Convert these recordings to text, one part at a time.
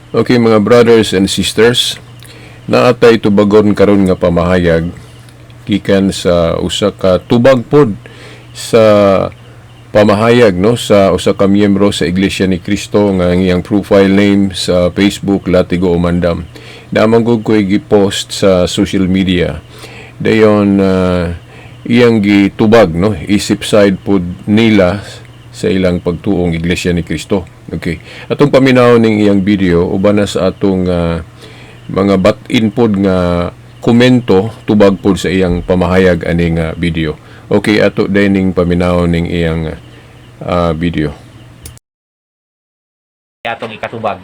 Okay, mga brothers and sisters, naa tay tubagon karon nga pamahayag gikan sa usa ka tubag pod sa pamahayag, no, sa usa ka miyembro sa Iglesia ni Cristo nga ang iyang profile name sa Facebook Latigo Umandam. Naa man gud ko'y gi-post sa social media. Dayon iyang gitubag, no, isip side pod nila sa ilang pagtuong Iglesia ni Cristo. Okay. Atong paminaw ning iyang video uban na sa atong mga bat-in pod nga komento tubag pod sa iyang pamahayag aning video. Okay, ato din ning paminaw ning iyang video. Atong ikatubag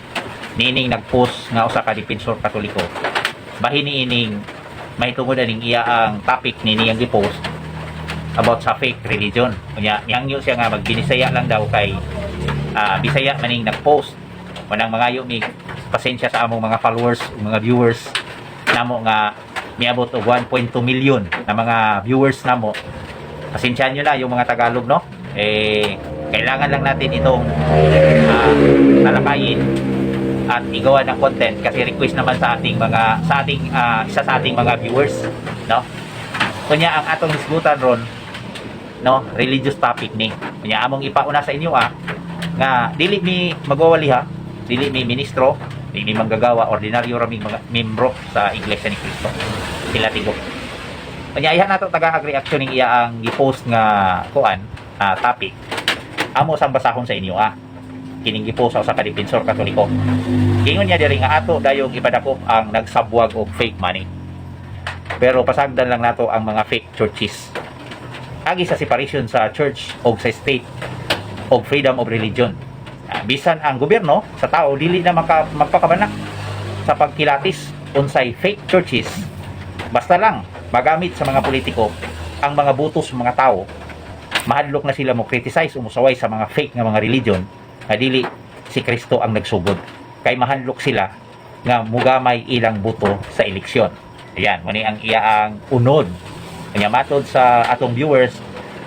niining nagpost nga usa ka defensor Katoliko, bahin niining mahitungod aning iya ang topic ni niyang gipost about sa fake religion. Unya nihangyo siya nga magbinisaya lang daw kay Bisaya maning nagpost. Wanang mangayo mi pasensya sa among mga followers ug mga viewers namo nga miabot og 1.2 million na mga viewers namo. Pasensyahan nyo na yung mga Tagalog, no? Eh kailangan lang natin itong talakayin at igawa ng content kasi request naman sa ating isa sa ating mga viewers, no? Kunya ang atong hisgutan ron, no, religious topic ni. Kunya among ipauna sa inyo nga dili mi magwawali ha, dili mi ministro, dili mi manggagawa, ordinaryo raming mga membro sa Iglesia ni Cristo sila tigo. Kunya iha nato taga reaction ning iya ang gi-post nga kuan topic. Amo sang basahon sa inyo kining gipost sa usa ka defensor Katoliko. Ingon niya diri nga ato dayong ipadakop ang nagsabwag og fake money. Pero pasagdan lang nato ang mga fake churches. Agi sa separation sa church og sa state og freedom of religion. Bisan ang gobyerno sa tao dili na magpakabanak sa pagkilatis unsay fake churches, basta lang magamit sa mga politiko ang mga buto sa mga tao, mahadlok na sila mo criticize o musaway sa mga fake nga mga religion nga dili si Kristo ang nagsugod kay mahadlok sila nga mugamay ilang buto sa eleksyon. Ayan, muni ang iya ang unod. Kanya matod sa atong viewers,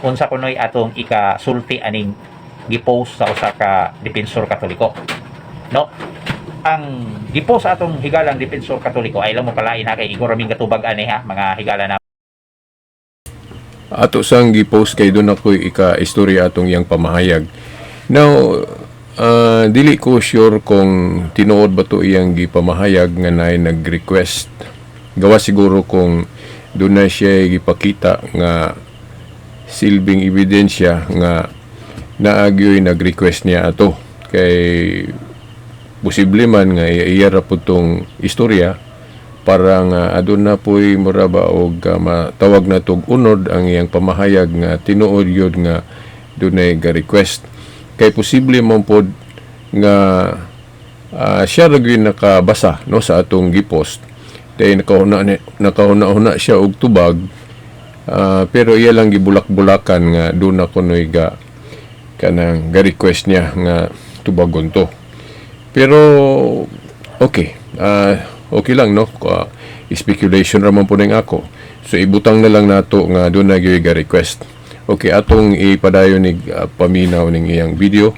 unsa kunoy atong ikasulti aning gipost sa usa ka defensor Katoliko, no? Ang gipost sa atong higalang defensor Katoliko ay mo kalain ha, kay igor raming gatubag ani ha, mga higala na. Ato sang gi-post kay doon ako'y ika-istorya atong iyang pamahayag. Now, dili ko sure kung tinuod ba to iyang gipamahayag nga naay nag-request. Gawa siguro kung doon na siya gipakita nga silbing ebidensya nga naagyo'y nag-request niya ato. Kay posible man nga iya ra po tong istorya para nga aduna po'y mura ba og matawag na tog unod ang iyang pamahayag nga tinuod yun nga dunay ga-request, kay posible man pod nga siya ra gyud nakabasa, no, sa atong gipost, dahil nakahuna-huna siya og tubag, pero iya lang gibulak-bulakan nga doon na kunoy ga kanang ga-request niya nga tubagon to. Pero okay, okay lang, no? Speculation ra man po ning ako, so ibutang na lang nato nga doon na gyud ga request. Okay, atong ipadayon ni paminaw ning iyang video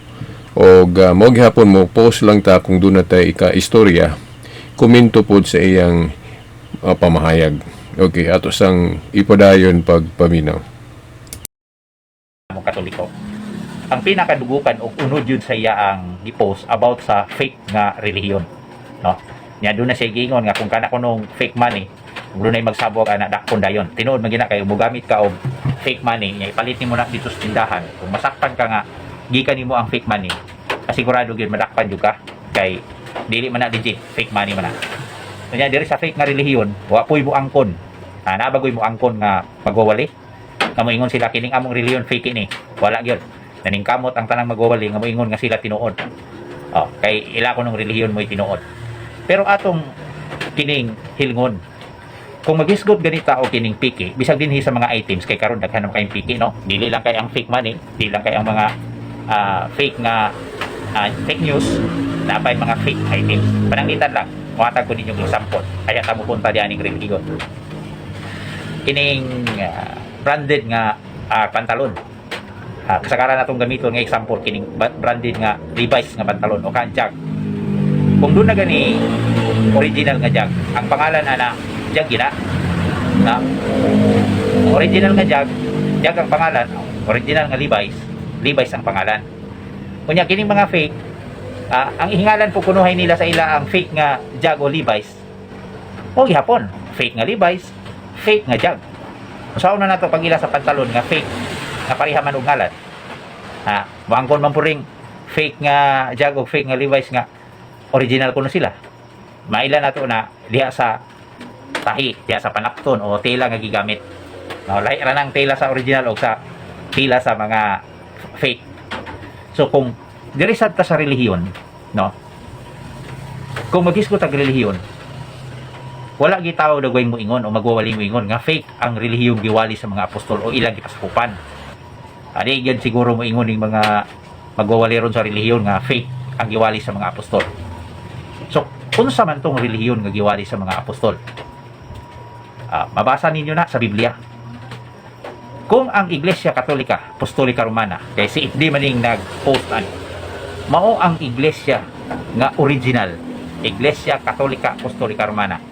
og mo gihapon mo post lang ta kung doon na tay ika istorya komento pod sa iyang pamahayag. Okay, ato sang ipadayon pagpaminaw. Mo Katoliko. Ang pinakadugukan og unod yun sa iya ang gipost about sa fake nga relihiyon, no? Nya doon na siya giingon nga kung kana kunong fake money, kung dunay magsabwag ana, dakpon dayon. Tinuod man gina kay mogamit ka og fake money, nya ipalit nimo na dito sa tindahan. Kung masakpan ka nga gikan nimo ang fake money, asigurado gyud madakpan jud ka kay dili man na legit, fake money man na. Nya diri sa fake nga relihiyon, wa po'y mo angkon. Naa ba goy mo angkon nga magwawali? Nga moingon sila kining among relihiyon fake ini. Wala gyud. Naningkamot ang tanang magwawali nga moingon nga sila tinuod. Oh, kay ila ko nung relihiyon mo'y tinuod. Pero atong kining hilngon. Kung maghisgot ganita o kining piki, bisag dinhi sa mga items kay karon daghan naman kayong piki, no? Dili lang kay ang fake money, dili lang kay ang mga fake nga fake news, napay mga fake items. Pananglitan lang, muhatag ko ninyong example. Kaya ta mo punta di aning relihiyon. Kining branded nga pantalon. Kasagaran natong gamiton nga example kining branded nga Levi's nga pantalon o kanjag. Kung duna gani original nga Jag, ang pangalan ana Jag gina. Na original nga Jag, Jag ang pangalan, original nga Levi's, Levi's ang pangalan. Unya kining mga fake, ang ihingalan po kunuhay nila sa ila ang fake nga Jag o Levi's. O gihapon, fake nga Levi's, fake nga Jag. Usaon na nato pag ila sa pantalon nga fake nga pareha man og ngalan? Ha, moangkon man po ring fake nga Jag o fake nga Levi's nga original kuno sila. Maila nato na diha sa tahi, diha sa panapton o tela nga gigamit. No, lahi ra nang tela sa original o sa tela sa mga fake. So kung diri sad ta sa relihiyon, no? Kung maghisgot tag relihiyon, wala gitaw dagway mo ingon o magwawali mo ingon nga fake ang relihiyong giwali sa mga apostol o ilang gipasakupan. Adi gyud siguro mo ingon ning mga magwawali ron sa relihiyon nga fake ang giwali sa mga apostol. So, unsa man tong relihiyon nga giwali sa mga apostol? Mabasa ninyo na sa Biblia. Kung ang Iglesia Katolika, Apostolika Romana, kay si FD maning nag-post ani, mao ang iglesia nga original, Iglesia Katolika Apostolika Romana.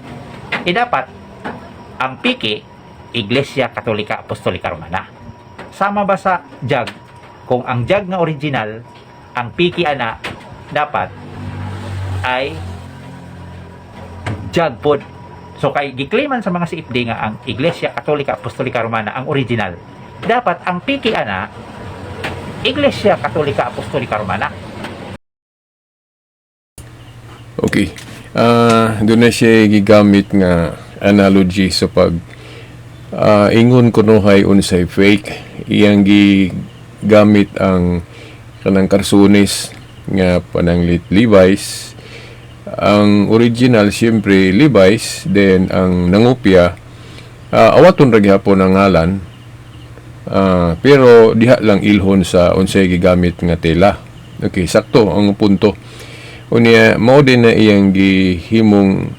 E dapat ang piki, Iglesia Katolika Apostolika Romana. Sama ba sa Jag? Kung ang Jag nga original, ang piki ana dapat ay Jag pod. So kay giklaiman sa mga CFD nga ang Iglesia Katolika Apostolika Romana ang original. Dapat ang piki ana, Iglesia Katolika Apostolika Romana. Okay. Doon na siya gigamit nga analogy sa pag ingon kunuhay unsay fake. Iyang gigamit ang kanang karsunis nga pananglit Levi's. Ang original siyempre Levi's, then ang nangopya, awaton ra gihapon ang ngalan. Pero diha lang ilhon sa unsay gigamit nga tela. Okay, sakto ang punto. Unya mao din na iyang gihimong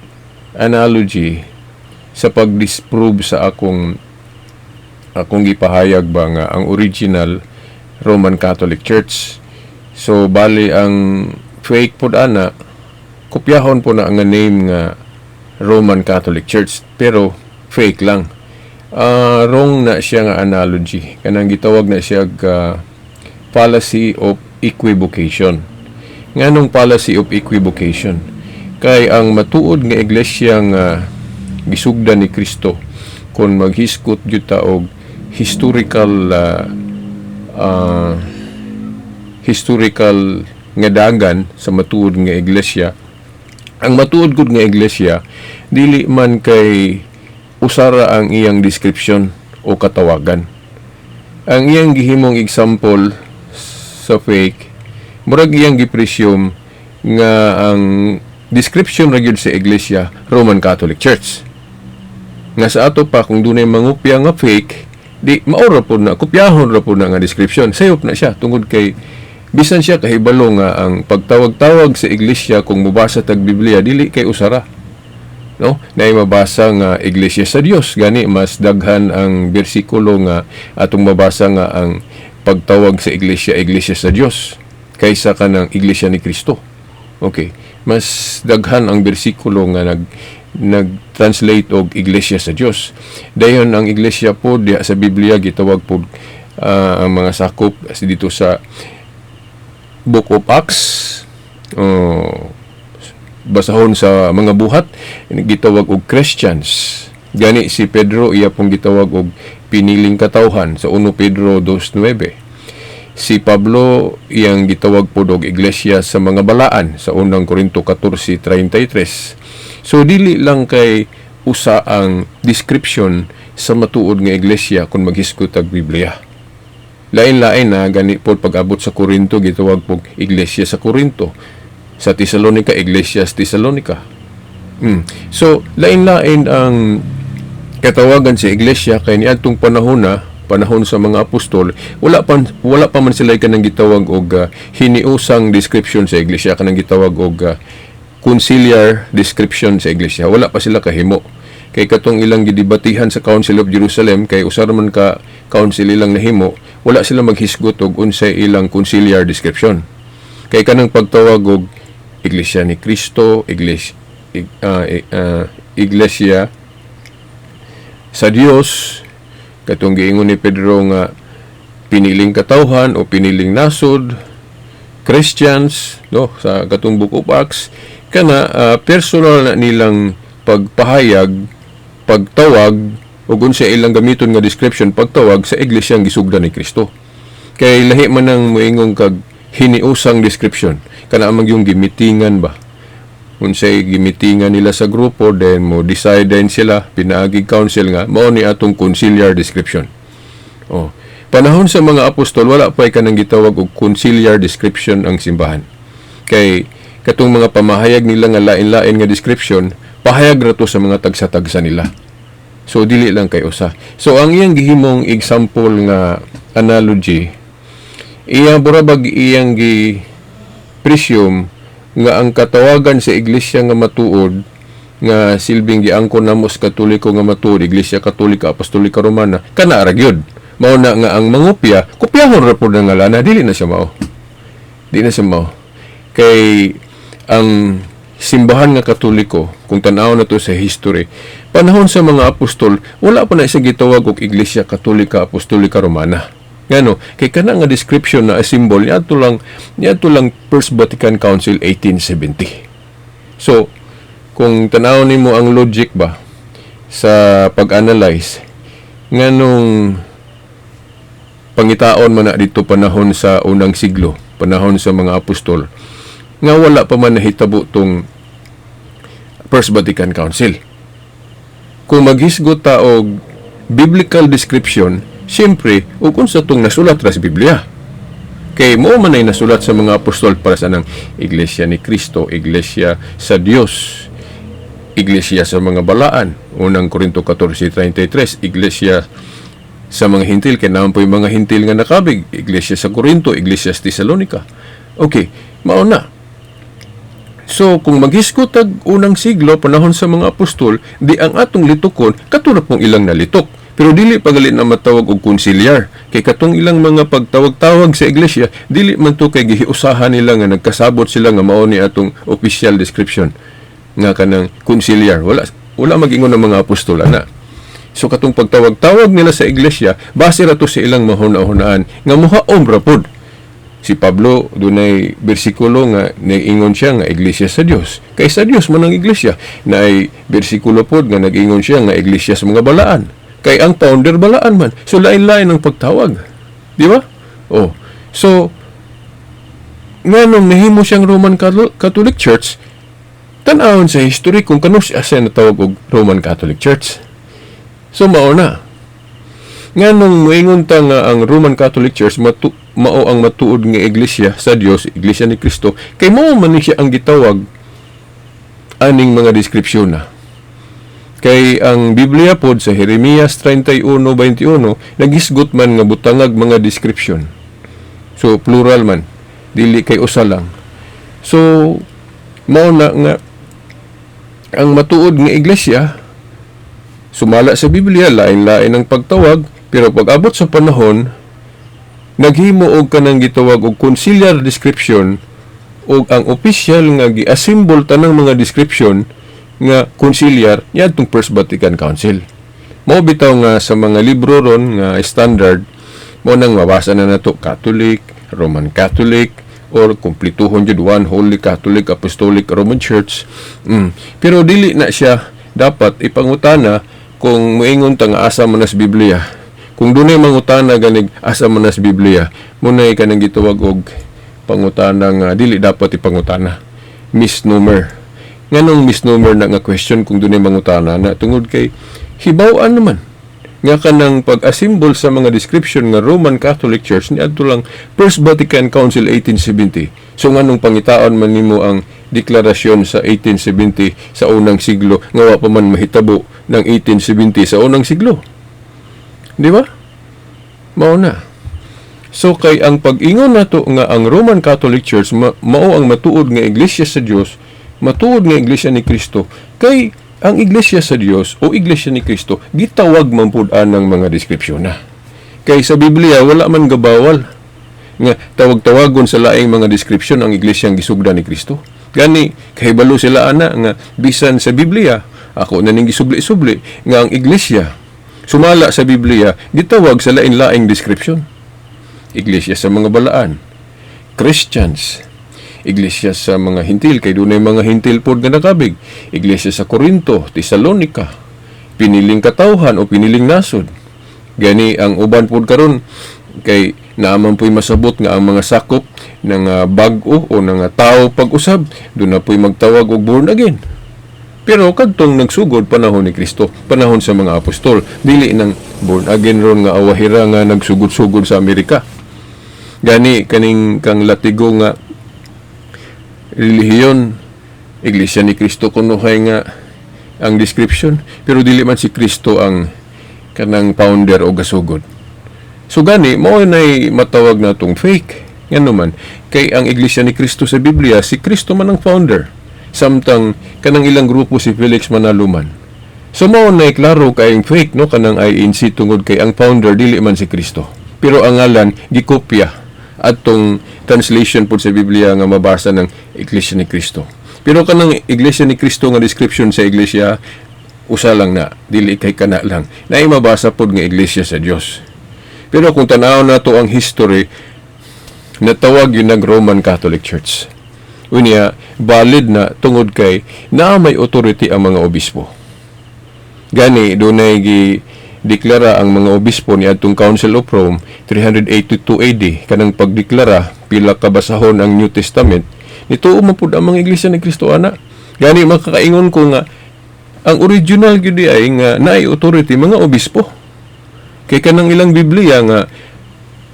analogy sa pag-disprove sa akong gipahayag ba nga ang original, Roman Catholic Church. So bali ang fake pod ana, kopyahon po na ang name nga Roman Catholic Church pero fake lang. Wrong na siya nga analogy. Kanang gitawag na siya fallacy of equivocation. Nganong fallacy of equivocation? Kay ang matuod nga iglesia nga gisugdan ni Kristo, kung maghisgot gyud ta og historical nga dagan sa matuod nga iglesia, ang matuod gud nga iglesia dili man kay usara ang iyang description o katawagan. Ang iyang gihimong example sa fake, murag iyang gipresume nga ang description ra gyud sa iglesia, Roman Catholic Church. Nga sa ato pa, kung dunay mangupya nga fake, di mao ra pod na, kopyahon ra pod na nga description. Sayop na siya tungod kay bisan siya kahibalo nga ang pagtawag-tawag sa iglesia, kung mobasa tag Biblia, dili kay usara, no? Naay mabasa nga iglesia sa Dios, gani mas daghan ang bersikulo nga atong mabasa nga ang pagtawag sa iglesia, iglesia sa Dios, kaysa kanang iglesia ni Kristo. Okay, mas daghan ang bersikulo nga nag-translate og iglesia sa Dios. Dayon ang iglesia po diha sa Biblia gitawag po ang mga sakop dito sa Book of Acts, oh, basahon sa mga Buhat, gitawag og Christians. Gani si Pedro, iya pong gitawag og piniling katawhan sa 1 Pedro 2:9. Si Pablo, iyang gitawag pod og iglesia sa mga balaan sa unang Korinto 14:33. So dili lang kay usa ang description sa matuod nga iglesia kung maghisgot og Biblia. Lain-lain na gani po. Pag-abot sa Korinto, gitawag po iglesia sa Korinto. Sa Tesalonica, iglesia sa Tesalonica. So lain-lain ang katawagan sa iglesia kay niadtong panahon na panahon sa mga apostol, wala pa man sila kanang gitawag og hiniusang description sa iglesia, kanang gitawag og conciliar description sa iglesia. Wala pa sila kahimo kay katong ilang gidebatihan sa Council of Jerusalem, kay usa ra man ka council ilang nahimo, wala sila maghisgot og unsay ilang conciliar description kay kanang pagtawag og Iglesia ni Cristo, Iglesia sa Dios, katong giingon ni Pedro nga piniling katawhan o piniling nasod, Christians, no, sa katong Book of Acts, kana personal na nilang pagpahayag, pagtawag ug unsa ilang gamiton nga description pagtawag sa iglesyang gisugdan ni Kristo. Kay lahi man ang moingon kag hiniusang description, kana amang yung gimitingan ba, unsay gimitingan nila sa grupo, then mo decide din sila pinaagi council nga mao ni atong conciliar description. Oh. Panahon sa mga apostol, wala pa kanang gitawag og conciliar description ang simbahan. Kay katong mga pamahayag nila nga lain-lain nga description, pahayag ra to sa mga tagsa-tagsa nila. So dili lang kay usa. So ang iyang gihimong example nga analogy, iya burabag iyang gi presume nga ang katawagan sa iglesia nga matuod, nga silbing giangkon namo sa Katoliko nga matuod, Iglesia Katolika Apostolika Romana, kana ra gyud. Mao na nga ang mangopya, kopyahon ra pud ang ngalana. Dili na siya mao. Di na siya mao. Kay ang simbahan nga Katoliko, kung tan-aw na to sa history, panahon sa mga apostol, wala pa na isang gitawag og Iglesia Katolika Apostolika Romana. Ngano? Kay kana nga description na symbol niadto lang First Vatican Council 1870. So kung tan-aw nimo ang logic ba sa pag-analyze, nganong pangitaon man na dito panahon sa unang siglo, panahon sa mga apostol, nga wala pa man nahitabo tong First Vatican Council? Kung maghisgot ta og biblical description, siyempre, ug unsa tong nasulat ra sa Biblia. Kay mo man ay nasulat sa mga apostol para sa nang Iglesia ni Cristo, Iglesia sa Dios, Iglesia sa mga balaan, Unang Korinto 14:33, Iglesia sa mga Hintil, kay naman po yung mga Hintil nga nakabig, Iglesia sa Corinto, Iglesia sa Thessalonica. Okay, mao na. So, kung maghisgot tag unang siglo, panahon sa mga apostol, di ang atong litukon, katulad pong ilang nalitok. Pero dili pagali na matawag og conciliar. Kay katong ilang mga pagtawag-tawag sa iglesia, dili man to kay gihiusahan nila nga nagkasabot sila nga mao ni atong official description nga kanang conciliar. Wala wala mag-ingon ng mga apostol ana. So katong pagtawag-tawag nila sa iglesia, base ra to sa ilang mahuna-hunaan nga muhaom ra pod. Si Pablo, dunay bersikulo nga nag-ingon siya nga iglesia sa Dios. Kay sa Dios man ang iglesia. Naay bersikulo pod nga nag-ingon siya nga iglesia sa mga balaan. Kay ang founder balaan man. So lain-lain ang pagtawag. Di ba? Oh. So nganong nahimo siyang Roman Catholic Church, tan-awon sa history kung kano siya siya natawag og Roman Catholic Church. So mao na. Nganong moingon ta nga ang Roman Catholic Church mao ang matuod nga iglesia sa Dios, Iglesia ni Kristo, kay mao man ni siya ang gitawag aning mga deskripsyon na. Kay ang Biblia pod sa Jeremias 31:21 nagisgot man nga butangag mga description. So plural man, dili kay usa lang. So mao na nga ang matuod nga iglesia sumala sa Biblia, lain-lain ang pagtawag, pero pag abot sa panahon naghimo og kanang gitawag og conciliar description og ang official nga gi-assemble tanang mga description nga conciliar niadtong First Vatican Council. Mao bitaw nga sa mga libro ron nga standard mo nang mabasa na nato Catholic, Roman Catholic, or kumplituhon jud One Holy Catholic Apostolic Roman Church. Pero dili na siya dapat ipangutana kung moingon ta nga asa man na sa Biblia. Kung dunay mangutana ganig asa man na sa Biblia, munay kanang gitawag og pangutana nga dili dapat ipangutana. Misnomer. Nganong misnomer na nga question kung dunay mangutana na? Tungod kay hibaw-an naman nga kanang pag-assemble sa mga description nga Roman Catholic Church niadto lang First Vatican Council 1870. So nganong pangitaon man nimo ang deklarasyon sa 1870 sa unang siglo nga wa pa man mahitabo ng 1870 sa unang siglo? Di ba? Mao na. So kay ang pag-ingon nato nga ang Roman Catholic Church mao ang matuod nga iglesia sa Dios, matuod nga iglesia ni Kristo, kay ang iglesia sa Dios o iglesia ni Kristo gitawag man pud anang mga deskripsyon na. Kay sa Biblia wala man gabawal nga tawag-tawagon sa laing mga deskripsyon ang iglesia ang gisugdan ni Kristo. Gani kahibalo sila ana nga bisan sa Biblia, ako na ning gisubli-subli nga ang iglesia sumala sa Biblia gitawag sa lain-laing description. Iglesia sa mga balaan, Christians, iglesia sa mga Hintil, kay dunay mga Hintil pod nga nakabig, iglesia sa Corinto, Tesalonica, piniling katawhan o piniling nasod. Gani ang uban pod karon kay naaman po'y masabot nga ang mga sakop ng bag-o o ng tao pag-usab, doon na po'y magtawag og born again. Pero kadtong nagsugod panahon ni Kristo, panahon sa mga apostol, dili nang born again ron nga awahira nga nagsugod-sugod sa Amerika. Gani kaning kang latigo nga relihiyon, Iglesia ni Kristo kunuhay nga ang description, pero dili man si Kristo ang kanang founder o gasugod. So gani mao nay matawag natong fake. Ngano man kay ang Iglesia ni Kristo sa Biblia, si Kristo man ang founder. Samtang kanang ilang grupo, si Felix Manalo man. So mao nay klaro kayong fake, no, kanang INC, tungod kay ang founder dili man si Kristo. Pero ang ngalan gikopya atong translation pud sa Biblia nga mabasa ng Iglesia ni Kristo. Pero kanang Iglesia ni Kristo nga description sa iglesia, usa lang na, dili kay kana lang. Naay mabasa pod nga Iglesia sa Dios. Pero kung tanaw nato ang history, natawag yun ng Roman Catholic Church. Unya, valid na tungod kay naa may authority ang mga obispo. Gani, dunay gi deklara ang mga obispo ni adtong Council of Rome 382 AD. Kanang pagdeklara pila ka basahon ang New Testament, nituo man pud ang mga Iglesia ni Kristo ana. Gani makakaingon ko nga ang original gyud ay nga naay authority mga obispo, kay kanang ilang Biblia nga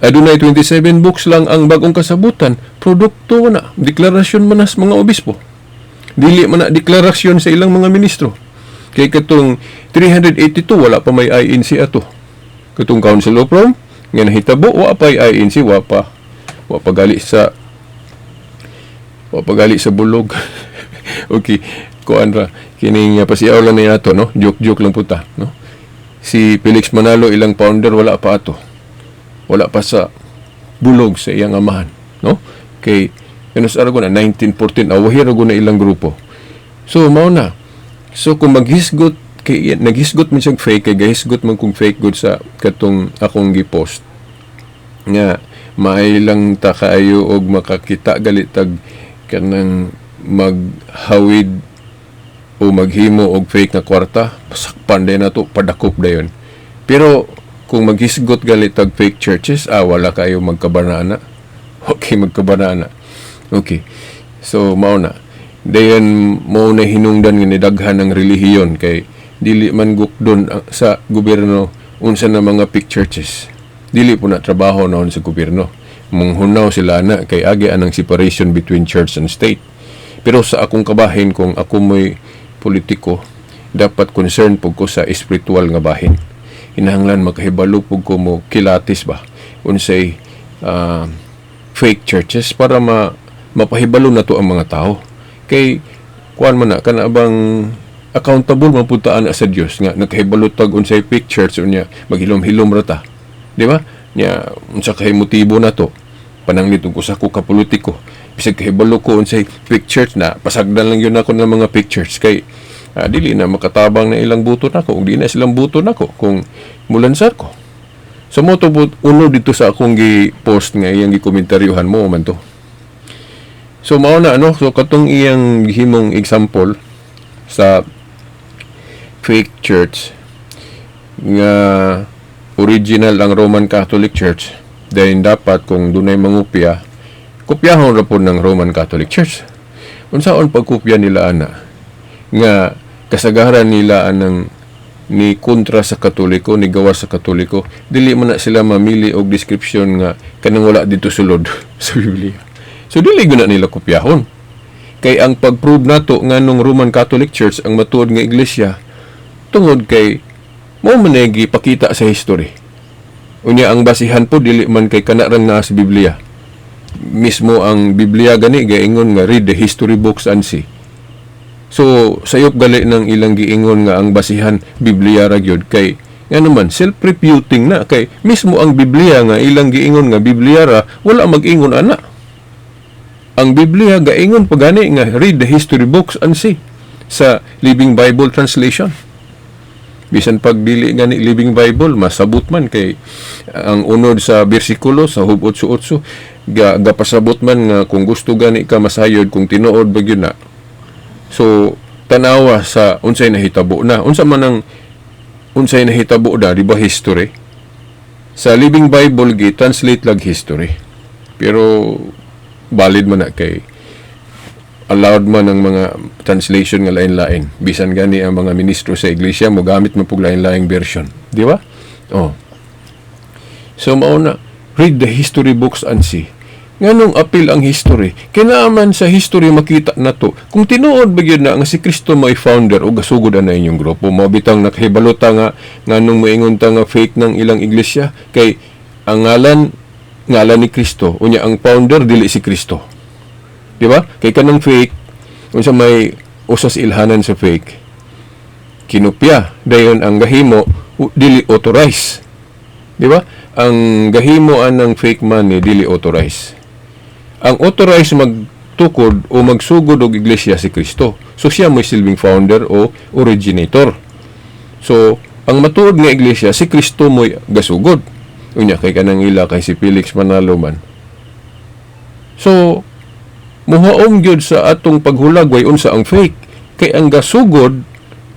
adunay 27 books lang ang Bagong Kasabutan, produkto na deklarasyon man nas mga obispo, dili man na deklarasyon sa ilang mga ministro. Kay katong 382, wala pa may INC ato. Katong Council of Rome nga nahitabo, wa pa INC, wa pa gali sa bulog. Okay, kuan ra kining pasiyaw lang na ato, no, joke joke lang puta, no. Si Felix Manalo, ilang founder, wala pa ato, wala pa sa bulog sa iyang amahan, no, kay kanus arago na 1914, awahir na ilang grupo. So mao na. So kung maghisgot kay naghisgot man siyang fake, kay gahisgot man kung fake good sa katong akong gi-post nga maay lang ta kaayo og makakita gali tag kanang maghawid o maghimo og fake na kwarta, pasakpan din na to, padakop dayon. Pero kung maghisgot gali tag fake churches, wala kayo magkabanana. Okay, magkabanana. Okay, so mao na. Dayon mo na hinungdan nga nidaghan ang relihiyon kay dili man gukdon sa gobyerno unsa na mga fake churches. Dili po na trabaho noon sa gobyerno. Munghunaw sila na kay agi anang separation between church and state. Pero sa akong kabahin, kung ako mo'y politiko, dapat concern pud ko sa spiritual nga bahin. Hinahanglan makahibalo pud ko, mo kilatis ba unsay fake churches para mapahibalo na to ang mga tao. Kay kuan man na kana bang accountable man pud ta ana sa Dios nga nakahibalo tag unsay fake church, unya maghilom-hilom ra ta. Di ba? Nya unsa kay motibo na to? Pananglit og usa ko ka politiko, bisag kahibalo ko unsay fake church na, pasagdan lang yun ako ng mga fake church kay dili na makatabang na ilang buto nako ug di na silang buto nako kung mulansar ko. So mo to uno dito sa akong gi-post nga iyang gikomentaryohan mo man to. So mao na ano, so katong iyang gihimong example sa fake church nga original ang Roman Catholic Church, then dapat kung dunay mangupya, kopyahon ra pod ng Roman Catholic Church. Unsaon pagkopya nila ana nga kasagaran nila anang ni kontra sa Katoliko, ni gawas sa Katoliko? Dili man na sila mamili og description nga kanang wala dito sulod sa Biblia. So dili gyud na nila kopyahon. Kay ang pag-prove nato nganong Roman Catholic Church ang matuod nga iglesia, tungod kay mo man nay gipakita sa history. Unya ang basihan po dili man kay kana rang naa sa Biblia. Mismo ang Biblia gani gaingon nga read the history books and see. So sayop gali ng ilang giingon nga ang basihan Biblia ra gyud, kay nga naman self-refuting na, kay mismo ang Biblia nga ilang giingon nga Biblia ra, wala mag-ingon ana. Ang Biblia gaingon pa gani nga read the history books and see sa Living Bible Translation. Bisan pag dili gani Living Bible, masabot man kay ang unod sa bersikulo sa Job 8:8 ga gapasabot man nga kung gusto gani ka masayod kung tinuod ba gyud na. So tanawa sa unsay nahitabo na. Unsa man ang unsay nahitabo da, di ba history? Sa Living Bible gi translate lag history. Pero valid man na kay allowed man ang mga translation nga lain-lain. Bisan gani ang mga ministro sa iglesia mo gamit mo pug lain-laing version, di ba? Oh. So mao na, read the history books and see. Nganong apil ang history? Kinaman sa history makita na to. Kung tinuod ba gyud na nga si Kristo may founder o gasugod na inyong grupo, mao bitang nakahibalo ta nga nganong moingon ta nga fake ng ilang iglesia kay ang ngalan, ngalan ni Kristo, unya ang founder dili si Kristo. Di ba? Kay kanang fake, unsa may usas ilhanan sa fake, kinopya, dayon ang gahimo dili authorized. Di ba? Ang gahimo anang fake money dili authorized. Ang authorized magtukod o magsugod og iglesia si Kristo. So siya mo'y silbing founder o originator. So, ang matuod nga iglesia si Kristo mo'y gasugod. Unya kay kanang ila kay si Felix Manalo man. So, muhaom gyud sa atong paghulagway unsa ang fake kay ang gasugod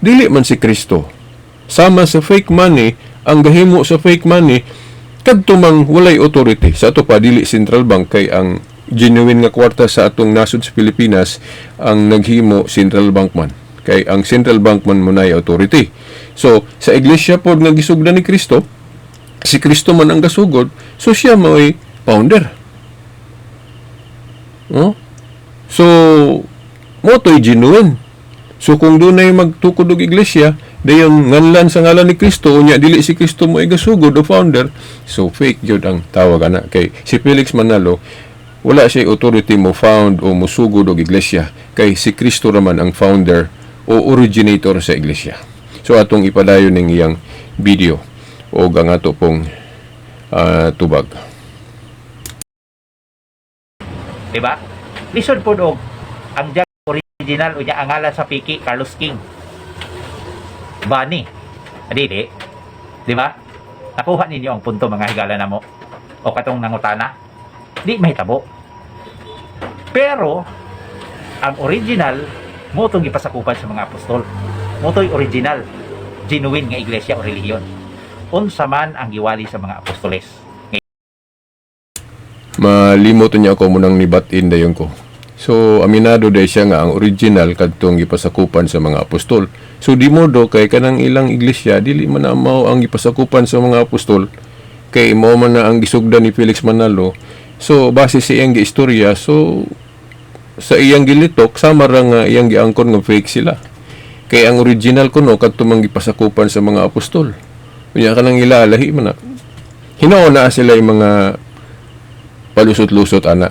dili man si Kristo. Sama sa fake money, ang gahimo sa fake money kadto mang walay authority. Sa ato pa dili central bank kay ang genuine nga kwarta sa atong nasod sa Pilipinas ang naghimo central bank man. Kay ang central bank man mo naay authority. So, sa iglesia pod nga gisugdan ni Kristo, si Kristo man ang gasugod, so siya mo'y founder. Oh? So, mao to'y genuine. So, kung dunay magtukod og iglesia, dayon nganlan sa ngalan ni Kristo, unya dili si Kristo mo gasugod o founder, so fake gyud ang tawag ana. Kay si Felix Manalo, wala siya authority mo found o musugod og iglesia kay si Kristo raman ang founder o originator sa iglesia. So atong ipadayon ning iyang video o ang ato pong tubag. Di ba? Lisod pod og ang jag original unya ang ngalan sa piki Carlos King. Bani. Dili. Di ba? Nakuha ninyo ang punto, mga higala namo. O katong nangutana. Di mahitabo. Pero ang original mao tong gipasakupan sa mga apostol. Mao to'y original, genuine nga iglesia o relihiyon. Unsa man ang giwali sa mga apostoles. Malimot niya ako munang nibat-in dayon ko. So aminado day siya nga ang original kadtong gipasakupan sa mga apostol. So di modo kay kanang ilang iglesia dili man na mao ang gipasakupan sa mga apostol kay mao man na ang gisugdan ni Felix Manalo. So base sa iyang giistorya, so sa iyang gilitok sama ra nga iyang giangkon nga fake sila. Kay ang original kuno kadto mang gipasakupan sa mga apostol. Unya kanang ila lahi man na. Hinaon na sila yung mga palusot-lusot ana.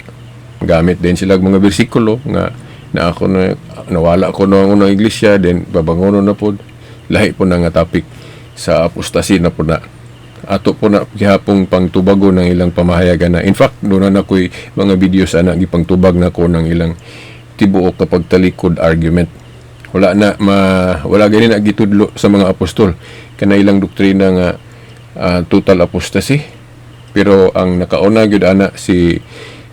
Gamit din sila og mga bersikulo nga na ako na nawala ko no ang unang iglesia, then babangono na pod. Lahi po na nga topic sa apostasy na po na ato po na gihapong pangtubago ng ilang pamahayagan na. In fact, doon na ko'y mga videos ana gipangtubag na ko ng ilang tibuok kapag talikod argument. Wala na ma wala gani na gitudlo sa mga apostol kana ilang doktrina nga total apostasy. Pero ang nakauna gyud ana si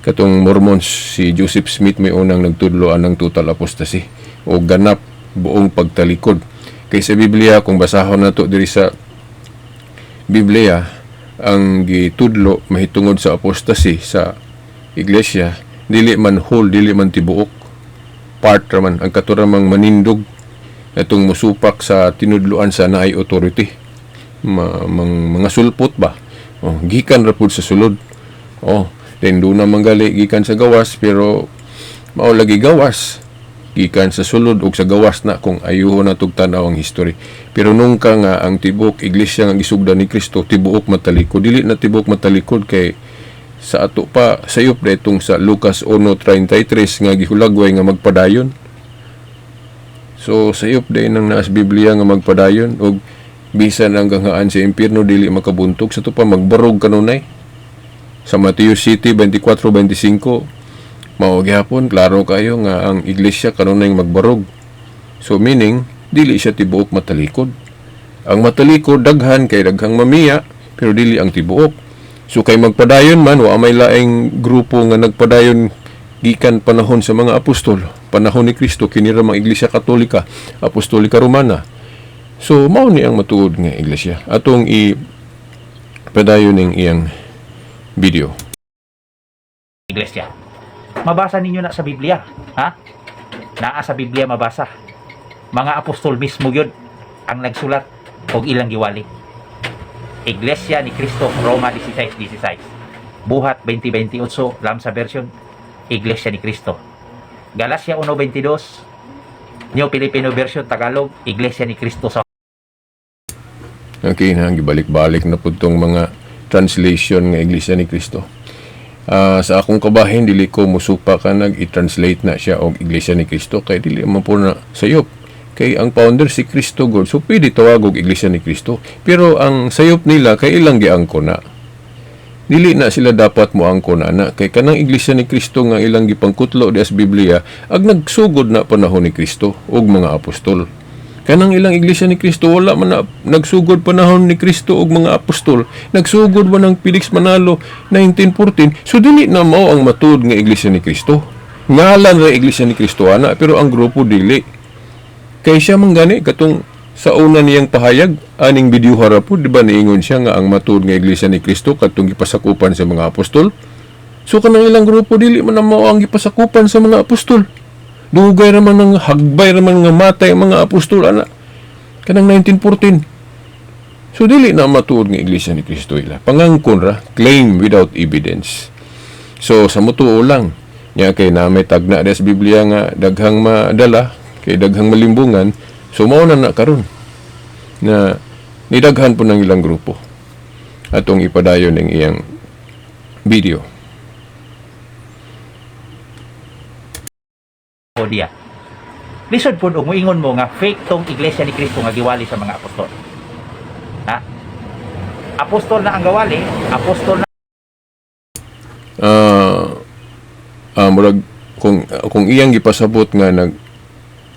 katong Mormons, si Joseph Smith may unang nagtudlo anang total apostasy o ganap buong pagtalikod. Kay sa Biblia, kung basahon nato diri sa Biblia ang gitudlo mahitungod sa apostasy sa iglesia, dili man whole, dili man tibuok, part raman ang katuramang manindog atong musupak sa tinudloan sa naay authority, mga sulpot ba, oh, gikan ra pud sa sulod, oh, then doon na manggali gikan sa gawas, pero mao lagi gawas gikan sa sulod ug sa gawas na kung ayuho na tug tan-aw ang history. Pero nungka nga ang tibuok iglesia nga gisugdan ni Kristo tibuok matalikod, dili na tibuok matalikod kay sa ato pa sayop na itong sa Lucas 1:33 nga gihulagway nga magpadayon. So sayop day nang naas Biblia nga magpadayon og bisan ang ganghaan sa impierno dili makabuntog. Sa ato pa magbarog kanunay sa Mateo 7:24-25. Mao gihapon klaro kayo nga ang iglesia kanunay magbarog. So meaning dili siya tibuok matalikod. Ang matalikod daghan kay daghang mamiya, pero dili ang tibuok. So kay magpadayon man, wa may laing grupo nga nagpadayon gikan panahon sa mga apostol, panahon ni Kristo, kini ra ang Iglesia Katolika, Apostolika Romana. So mao ni ang matuod nga iglesia. Atong i padayon ning iyang video. Iglesia. Mabasa ninyo na sa Biblia, ha? Naa sa Biblia mabasa. Mga apostol mismo yun ang nagsulat og ilang giwali. Iglesia ni Cristo, Roma 16:16. Buhat 20:28, Lamsa version, Iglesia ni Cristo. Galacia 1:22, New Filipino Version Tagalog, Iglesia ni Cristo sa Okay, na gibalik-balik na pud tong mga translation nga Iglesia ni Cristo. Sa akong kabahin, dili ko musupa ka nag i-translate na siya og Iglesia ni Cristo kay dili man po na sayop. Kay ang founder si Cristo God, so pwede tawag og Iglesia ni Cristo. Pero ang sayop nila kay ilang giangko na. Dili na sila dapat moangko na na kay kanang Iglesia ni Cristo nga ilang gipangkutlo di sa Biblia ag nagsugod na panahon ni Kristo ug mga apostol. Kanang ilang Iglesia ni Cristo, wala man na nagsugod panahon ni Kristo ug mga apostol. Nagsugod man ang Felix Manalo 1914. So dili na mao ang matuod nga Iglesia ni Cristo. Ngalan ra Iglesia ni Cristo ana, pero ang grupo dili. Kay siya man gani katong sa una niyang pahayag aning video harapo, di ba, niingon siya nga ang matuod nga Iglesia ni Cristo katong gipasakupan sa mga apostol. So kanang ilang grupo, dili man na mao ang gipasakupan sa mga apostol. Dugay raman ng hagbay raman nga matay ang mga apostol ana. Kanang 1914. So dili na matuod nga Iglesia ni Cristo ila. Pangangkon ra, claim without evidence. So sa mutuo lang nya kay na may tagna sa Biblia nga daghang madala kay daghang malimbungan, so mao na na karon na nidaghan po ng ilang grupo. Atong ipadayon ang iyang video. Dia. Lisod pud og moingon mo nga fake tong Iglesia ni Cristo nga giwali sa mga apostol. Ha? Apostol na ang gawali, apostol na Murag kung iyang gipasabot nga nag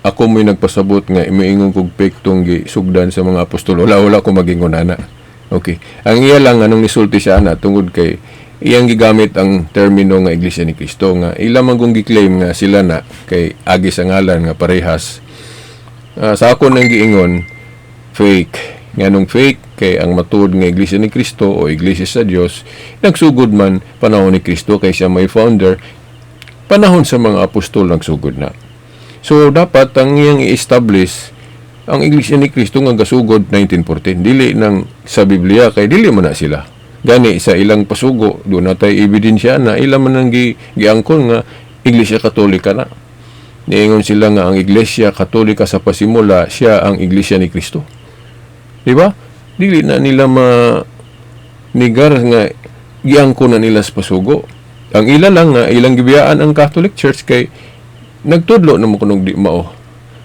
ako mo'y nagpasabot nga imuingon kog fake tong gisugdan sa mga apostol, wala, wala ko magingon ana. Okay, ang iya lang anong nisulti siya ana tungod kay iyang gigamit ang termino nga Iglesia ni Cristo nga ila man kung gi-claim nga sila na kay agi sa ngalan nga parehas. Sa ako nang giingon fake, nganong fake? Kay ang matuod nga Iglesia ni Cristo o Iglesia sa Dios nagsugod man panahon ni Cristo kay siya may founder. Panahon sa mga apostol nagsugod na. So dapat ang iyang i-establish ang Iglesia ni Cristo nga gasugod 1914, dili nang sa Biblia kay dili man na sila. Gani sa ilang pasugo do na tay ebidensya na ila man ang giangkon nga Iglesia Katolika na. Niingon sila nga ang Iglesia Katolika sa pasimula siya ang Iglesia ni Cristo. Di ba? Dili na nila ma nigar nga giangkon na nila sa pasugo. Ang ila lang nga ilang gibiyaan ang Catholic Church kay nagtudlo na mo kunog di mao.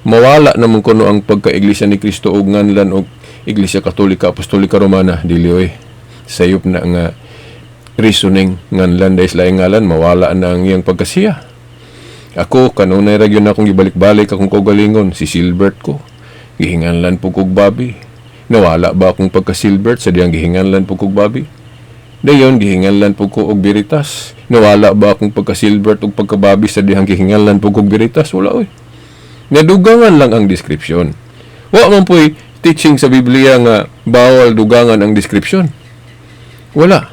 Mawala naman kuno ang pagka-Iglesia ni Cristo og nganlan og Iglesia Katolika Apostolika Romana, dili oy. Sayop na nga reasoning, nganlan dahil laing ngalan, mawala na ang iyang pagkasiya. Ako kanunay ra gyud akong gibalik-balik akong kaugalingon, si Silbert ko. Gihinganlan po kog Bobby. Nawala ba akong pagka Silbert sa diyang gihinganlan po kog Bobby? Dayon gihinganlan po ko og Veritas. Nawala ba akong pagka Silbert og pagka Bobby sa diyang gihinganlan po kog Veritas? Wala oy. Nadugangan lang ang description. Wa man po'y teaching sa Biblia nga bawal dugangan ang description. Wala.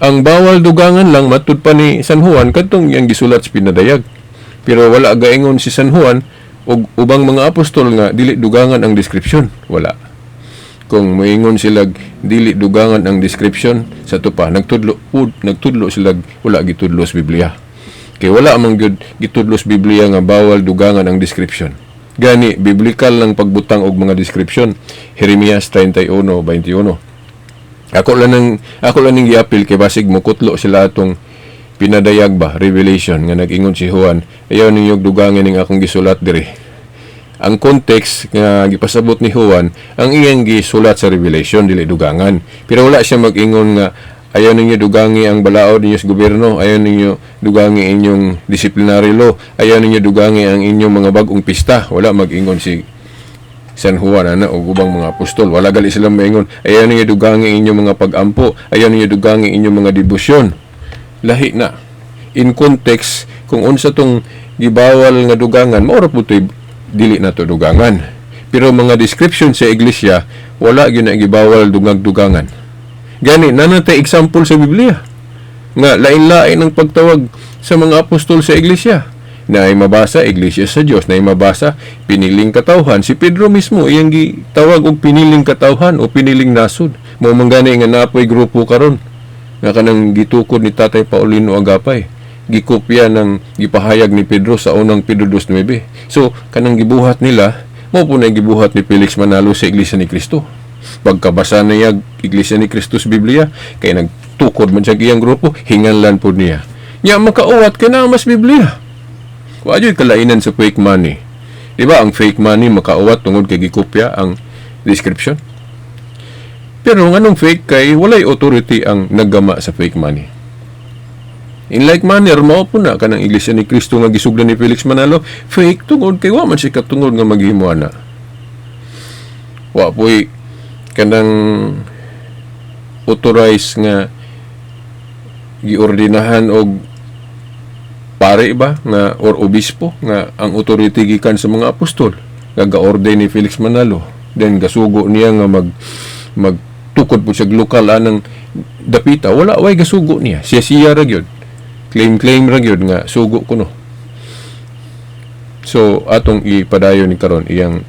Ang bawal dugangan lang matud pa ni San Juan kadtong iyang gisulat sa pinadayag. Pero wala gaingon si San Juan ug ubang mga apostol nga dili dugangan ang description. Wala. Kung moingon sila dili dugangan ang description sa tupa, nagtudlo ud nagtudlo sila wala gitudlo sa Biblia. Kay wala man gyud gitudlo sa Biblia nga bawal dugangan ang description. Gani biblical lang pagbutang og mga description. Jeremias 31:21. Ako lang ning giapil kay basig mo kutlo sila atong pinadayag ba, Revelation nga nag-ingon si Juan, "Ayaw ninyo dugangin ning akong gisulat diri." Ang context nga gipasabot ni Juan, ang iyang gisulat sa Revelation dili dugangan. Pero wala siya mag-ingon nga Ayaw ninyo dugangi ang balaod ninyo sa gobyerno, ayaw ninyo dugangi inyong disciplinary law, ayaw ninyo dugangi ang inyong mga bag-ong pista. Wala mag-ingon si San Juan ana o ubang mga apostol. Wala gali sila maingon. Ayaw ninyo dugangi inyong mga pag-ampo, ayaw ninyo dugangi inyong mga debosyon. Lahi na. In context, kung unsa tong gibawal nga dugangan, mao ra pud to'y dili na to dugangan. Pero mga description sa iglesia, wala gyud na gibawal dungag-dugangan. Gani, naa na tay example sa Biblia nga lain-lain ang pagtawag sa mga apostol sa iglesia. Naay mabasa, iglesia sa Dios. Naay mabasa, piniling katawhan. Si Pedro mismo, iyang gitawag og piniling katawhan o piniling nasod. Mao man gani nga napoy grupo karon nga kanang gitukod ni Tatay Paulino Agapay. Gikopya ng gipahayag ni Pedro sa unang Pedro 2:9. So, kanang gibuhat nila, mao po na gibuhat ni Felix Manalo sa Iglesia ni Cristo. Pagkabasa niya Iglesia ni Cristo sa Biblia, kay nagtukod man siya iyang grupo, hinganlan po niya. Nya makauwat kay naa mas Biblia. Wa jud kalainan sa fake money. Di ba ang fake money makauwat tungod kay gikopya ang description? Pero nganong fake kay walay authority ang naggama sa fake money. In like manner, mao po na kanang Iglesia ni Cristo nga gisugdan ni Felix Manalo, fake tungod kay wa man siya katungod nga maghimo ana. Wa po'y kanang authorized nga giordinahan og pare ba nga or obispo nga ang authority gikan sa mga apostol nga ga-ordain ni Felix Manalo, then gasugo niya nga magtukod po siya lokal anang dapita. Wala, way gasugo niya siya. Siya ra gyud, claim claim ra gyud nga sugo kuno. So atong ipadayon ni karon iyang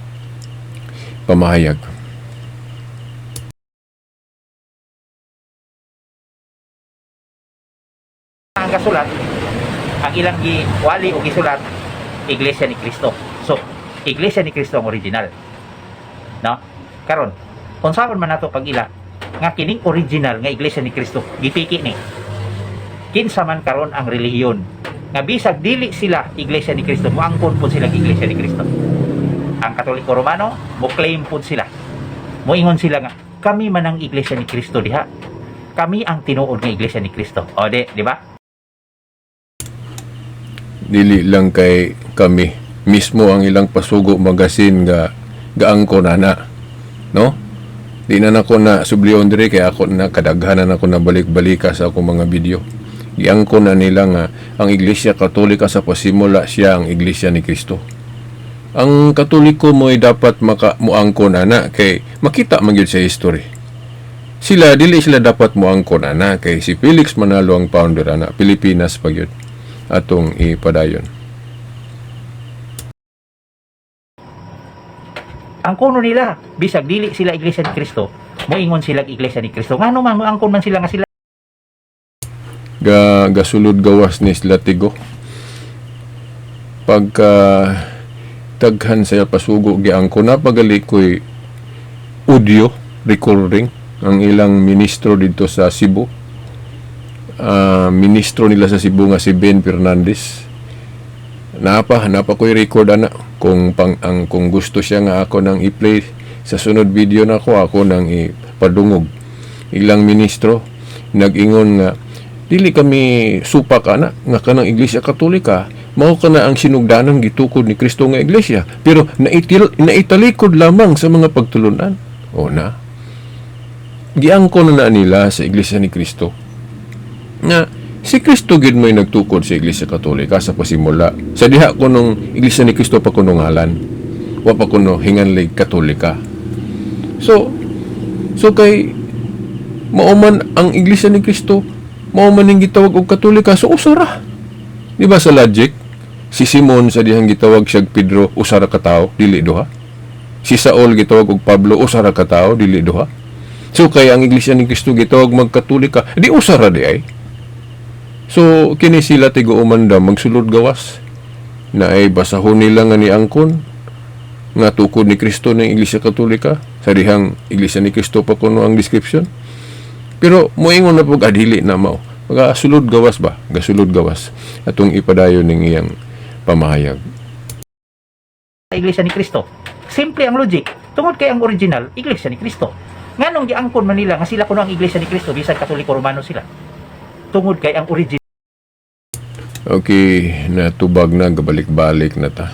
pamahayag. Ang kasulat, ang ilang giwali o gisulat, Iglesia ni Cristo. So, Iglesia ni Cristo ang original. No? Karon, unsaon man nato pag-ila nga kining original nga Iglesia ni Cristo gipiki ni? Kinsa man karon ang relihiyon nga bisag dili sila Iglesia ni Cristo, moangkon pud sila Iglesia ni Cristo? Ang Katoliko Romano, mo claim pud sila. Moingon sila nga kami man ang Iglesia ni Cristo diha. Kami ang tinuod nga Iglesia ni Cristo. O di ba? Dili lang kay kami mismo, ang ilang Pasugo Magazine nga gaangko na na, no? Di na nako na sublion diri kay ako na kadaghanan ako na balik-balika sa akong mga video. Giangko na nila nga ang Iglesia Katolika sa pasimula siya ang Iglesia ni Kristo. Ang Katoliko mo'y dapat maka muangko na na kay makita man gyud sa history. Sila, dili sila dapat muangko na na kay si Felix Manalo ang founder ana. Pilipinas pa gyud. Atong ipadayon. Ang kuno nila, bisag dili sila Iglesia ni Cristo, moingon sila Iglesia ni Cristo. Ngano man moangkon man sila nga sila Gasulod gawas ni Latigo pagka daghan sa pasugo, giangko na pagali ko'y audio recording ang ilang ministro dito sa Cebu. Ministro nila sa Cebu nga si Ben Fernandez, napa ko'y record ana. Kung pang ang kung gusto siya nga ako nang i-play sa sunod video na ko, ako nang ipadungog. Ilang ministro nag-ingon nga dili kami supak ana nga kanang Iglesia Katolika mao kana ang sinugdanan gitukod ni Kristo nga iglesia, pero naitalikod lamang sa mga pagtulunan. O na giangko na na nila sa Iglesia ni Kristo nga si Kristo gid mo'y nagtukod sa Iglesia Katolika sa pasimula, sa diha kunong Iglesia ni Kristo pa kuno ngalan, wa pa kuno hinganlig Katolika. So kay mao man ang Iglesia ni Kristo, mao man ning gitawag og Katolika, so usa ra. Di ba sa logic, si Simon sa dihang gitawag siya Pedro, usa ra ka tawo, dili duha? Si Saul gitawag og Pablo, usa ra ka tawo, dili duha? So kay ang Iglesia ni Kristo gitawag magkatolika, di usa ra di ay? So kini sila tigo umanda magsulod gawas na ay basahon nila nga ni angkon nga tukod ni Kristo ng Iglesia Katolika sa dihang Iglesia ni Kristo pa kuno ang description, pero moingon na pag adili na mao. Magasulod gawas ba, gasulod gawas. Atong ipadayon ning iyang pamahayag. Iglesia ni Cristo? Simple ang logic. Tungod kay ang original, Iglesia ni Cristo. Nganong giangkon man nila nga sila kuno ang Iglesia ni Cristo bisan Katoliko Romano sila? Tungod kay ang original Okay, natubag na, gabalik-balik na ta.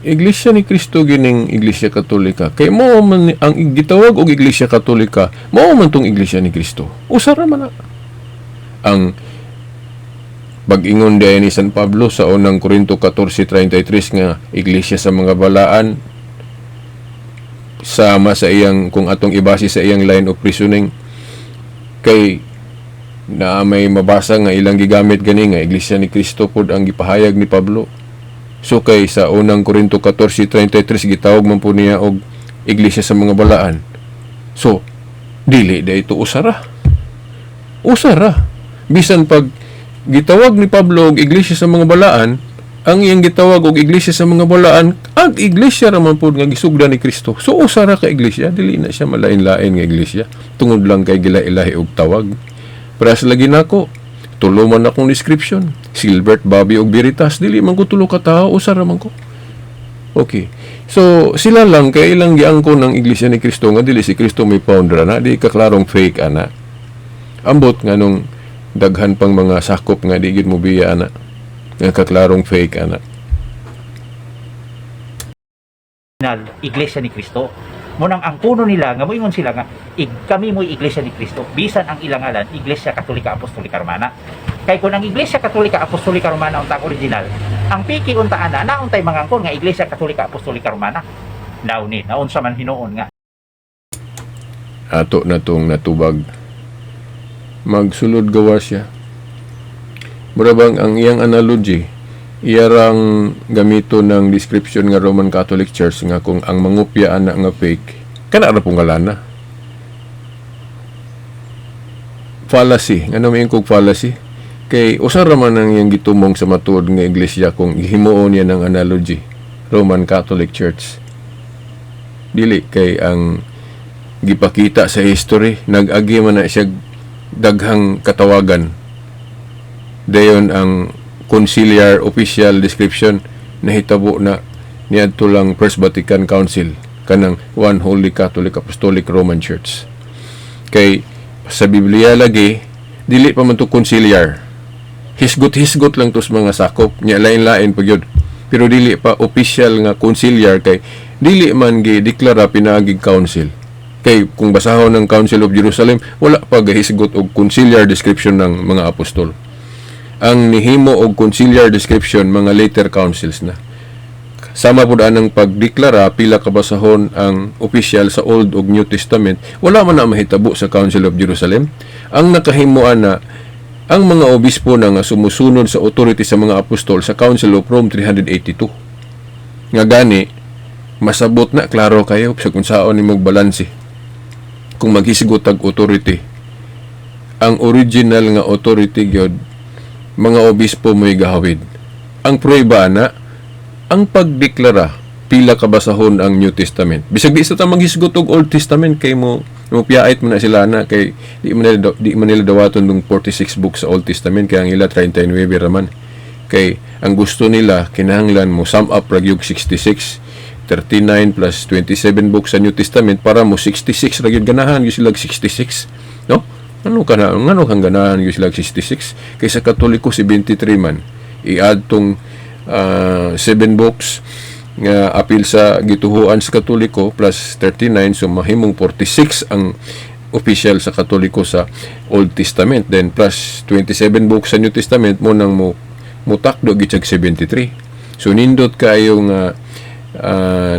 Iglesia ni Cristo gining Iglesia Katolika. Kay mao man ang gitawag og Iglesia Katolika, mao man tong Iglesia ni Cristo. Usa ra man na. Ang pag-ingon diay ni San Pablo sa Unang Korinto 14:33 nga iglesia sa mga balaan, sama sa iyang, kung atong ibase sa iyang line of reasoning, kay na may mabasa nga ilang gigamit gani nga Iglesia ni Cristo pod ang gipahayag ni Pablo. So kay sa Unang Korinto 14:33 gitawag man po niya og iglesia sa mga balaan. So dili da ito usara. Usara. Bisan pag gitawag ni Pablo og iglesia sa mga balaan, ang iyang gitawag og iglesia sa mga balaan, ang iglesia ra man pod nga gisugdan ni Kristo. So usara ka iglesia, dili na siya malain-lain nga iglesia tungod lang kay gila-ilahi og tawag. Parehas lagi nako. Tulo man akong description. Silbert, Bobby ug Veritas, dili man ko tulo ka tawo, usa ra man ko. Okay. So sila lang kay ilang giangkon ng Iglesia ni Cristo nga dili si Kristo may founder ana, di kaklarong fake ana. Ambot nga nung daghan pang mga sakop nga di gid mo biya ana. Nga kaklarong fake ana. Iglesia ni Cristo. Munang ang puno nila nga moingon sila nga kami mo'y Iglesia ni Cristo bisan ang ilang ngalan Iglesia Katolika Apostolika Romana. Kay kung ang Iglesia Katolika Apostolika Romana unta ang original, ang piki unta ana nauntay mangangkon nga Iglesia Katolika Apostolika Romana. Now ni naunsa man hinuon nga Ato na tong natubag. Magsulod gawa siya. Mura bang ang iyang analogy, iyarang gamito ng description nga Roman Catholic Church nga kung ang mangupya ana nga fake, kana ra pong ngalana. Fallacy. Ngano may kog fallacy? Kay usa ra man ang iyang gitumong sa matuod nga iglesia kung himuon niya ng analogy, Roman Catholic Church. Dili kay ang gipakita sa history, nag-agi man na siya daghang katawagan. Dayon ang conciliar official description nahitabo na niadto lang First Vatican Council, kanang One Holy Catholic Apostolic Roman Church. Kay sa Biblia lagi dili pa man to conciliar, hisgot-hisgot lang to sa mga sakop nya, lain-lain pa gyud, pero dili pa official nga conciliar kay dili man gi deklara pinaagig council. Kay kung basahon ng Council of Jerusalem, wala pa gahisgot og conciliar description ng mga apostol. Ang nihimo og conciliar description, mga later councils na. Sama pud anang pagdeklara pila ka basahon ang official sa Old ug New Testament, wala man na mahitabo sa Council of Jerusalem. Ang nakahimo ana, ang mga obispo na nga sumusunod sa authority sa mga apostol sa Council of Rome 382. Nga gani masabot na klaro kayo sa kung saon nimong balanse kung maghisgot tag authority. Ang original nga authority gyud, mga obispo mo'y gahawid. Ang prueba na ang pagdeklara pila ka basahon ang New Testament. Bisag di sa ta maghisgot og Old Testament kay mo piait mo na sila na, kay di man nila dawaton dong 46 books sa Old Testament, kay ang ila 39 raman. Kay ang gusto nila, kinahanglan mo sum up ra gyud 66, 39 plus 27 books sa New Testament para mo 66 ra gyud. Ganahan gyud sila og 66, no? Ano ka na ngano kang ganahan gyud sila og 66? Kay sa Katoliko 73 man, i-add tong 7 books nga apil sa gituhuan sa Katoliko plus 39, so mahimong 46 ang official sa Katoliko sa Old Testament, then plus 27 books sa New Testament, mo nang mo mutakdo gid siya 73. So nindot kayo nga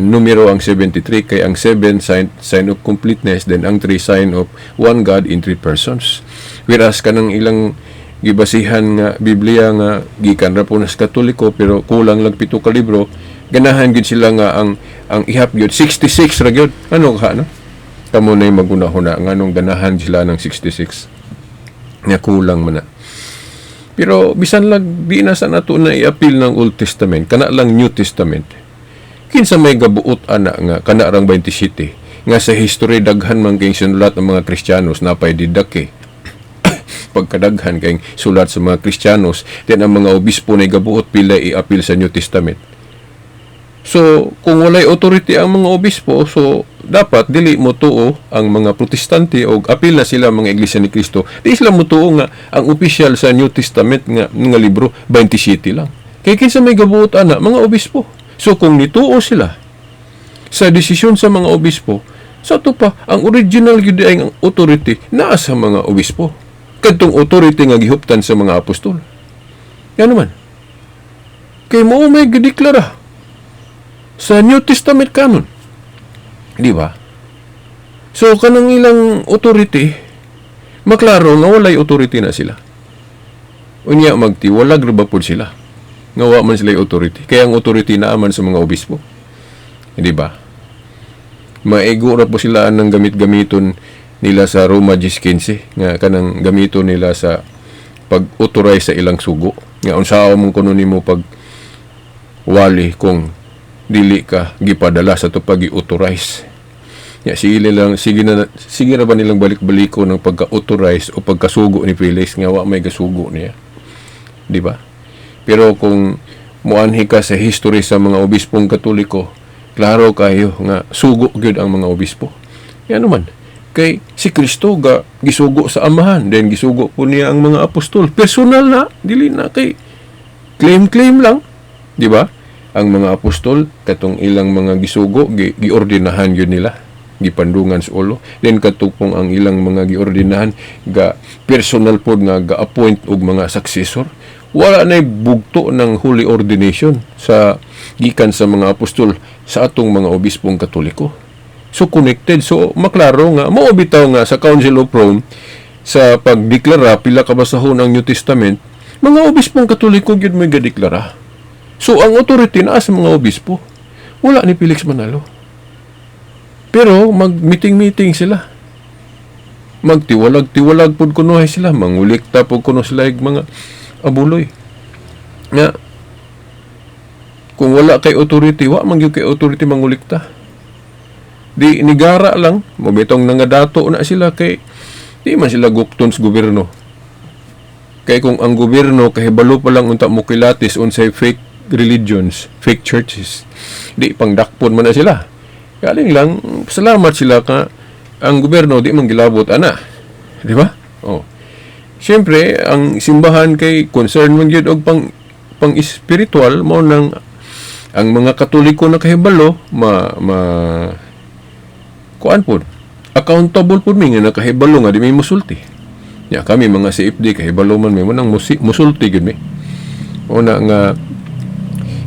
numero ang 73 kay ang 7 sign of completeness, then ang 3 sign of one God in three persons, whereas kanang ilang gibasihan nga Biblia nga gikan ra po na sa Katoliko pero kulang lang pito ka libro, ganahan gid sila nga ang ihap gyud 66 ra gyud. Ano ka no, kamo na maguna-huna nganong ganahan sila ng 66 nga kulang man na? Pero bisan lang di na sa nato na i-appeal ng Old Testament, kana lang New Testament. Kinsa may gabuot ana nga kana rang 27 nga sa history daghan man kay sinulat ng mga Kristiyanos, napay didake pagkadaghan kay sulat sa mga Kristiyanos, then ang mga obispo na gabuot pila i-appeal sa New Testament. So, kung walay authority ang mga obispo, so dapat dili mo tuo ang mga Protestante o apil na sila mga Iglesia ni Cristo. Di sila mo tuo nga ang opisyal sa New Testament nga nga libro 27 lang. Kay kinsa may gabuot ana? Mga obispo. So kung nituo sila sa desisyon sa mga obispo, sa ato pa ang original gyud ay ang authority naa sa mga obispo. Kadtong authority nga gihuptan sa mga apostol. Yan naman. Kay mo may gideklara sa New Testament canon. Di ba? So kanang ilang authority, maklaro nga walay authority na sila. Unya magtiwalag ra ba pud sila? Nga wa man sila authority. Kaya ang authority naa man sa mga obispo. Di ba? Maigo ra po sila ang gamit-gamiton nila sa Roma 10:15 nga kanang gamiton nila sa pag-authorize sa ilang sugo. Nga unsaon man kuno nimo pag wali kung dili ka gipadala sa to pag-authorize. Ya, sige lang, sige na, sige na ba nilang balik-baliko ng pagka-authorize o pagkasugo ni Felix nga wa may gasugo niya. Di ba? Pero kung muanhi ka sa history sa mga obispong Katoliko, klaro kayo nga sugo gyud ang mga obispo. Yan naman. Kay si Kristo ga gisugo sa Amahan, then gisugo po niya ang mga apostol. Personal na, dili na kay claim-claim lang, di ba? Ang mga apostol katong ilang mga gisugo giordinahan gyud nila, gipandungan sa ulo. Then katupong ang ilang mga giordinahan ga personal pod nga ga-appoint og mga successor. Wala nay bugto ng holy ordination sa gikan sa mga apostol sa atong mga obispong Katoliko. So connected. So maklaro nga mao bitaw nga sa Council of Rome sa pagdeklara pila ka basahon ang New Testament, mga obispong Katoliko gyud may gadeklara. So ang authority naa sa mga obispo. Wala ni Felix Manalo. Pero mag-meeting-meeting sila. Magtiwalag-tiwalag pud kunohay sila, mangulikta pud kuno sila og mga abuloy. Nga kung wala kay authority, wa man gyud kay authority mangulikta. Di nigara lang, mabitong nangadato na sila kay di man sila gukton sa gobyerno. Kay kung ang gobyerno kahibalo pa lang unta mo kilatis unsay fake religions, fake churches, di pangdakpon man na sila. Galing lang, salamat sila ka ang gobyerno di man gilabot ana. Di ba? Oh. Siyempre, ang simbahan kay concern man gyud og pang pang spiritual mo nang ang mga Katoliko na kahibalo ma ma kuan pod, accountable pod mi nga nakahibalo nga di mi musulti. Ya, kami mga CFD kahibalo man mi mo nang musulti gyud mi. Una nga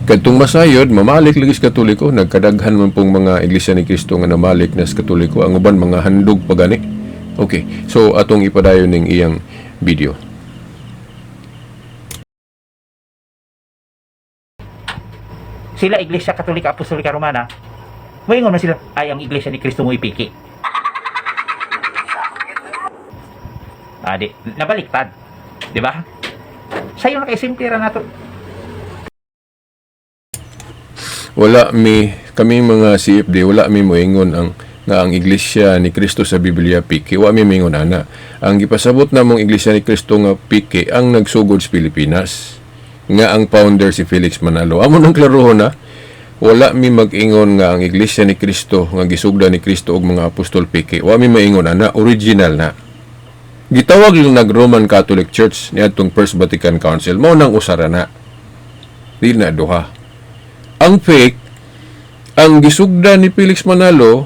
kadtong masayod mamalik lagi sa Katoliko. Nagkadaghan man pong mga Iglesia ni Cristo nga namalik na sa Katoliko, ang uban mga handog pa gani. Okay, so atong ipadayon ning iyang video. Sila Iglesia Katolika Apostolika Romana, moingon man sila ay ang Iglesia ni Cristo mo ipiki. Ah, di, nabaliktad. Di ba? Sayo na kay simple ra nato. Wala mi, kami mga CFD, wala mi moingon ang nga ang Iglesia ni Cristo sa Biblia piki. Wa mi moingon ana. Ang gipasabot namong Iglesia ni Cristo nga piki ang nagsugod sa Pilipinas nga ang founder si Felix Manalo. Amo nang klarohon na wala mi mag-ingon nga ang Iglesia ni Cristo nga gisugda ni Cristo og mga apostol piki. Wa mi maingon ana, original na. Gitawag lang nag Roman Catholic Church niadtong First Vatican Council, mao nang usara na. Di na duha. Ang fake, ang gisugda ni Felix Manalo,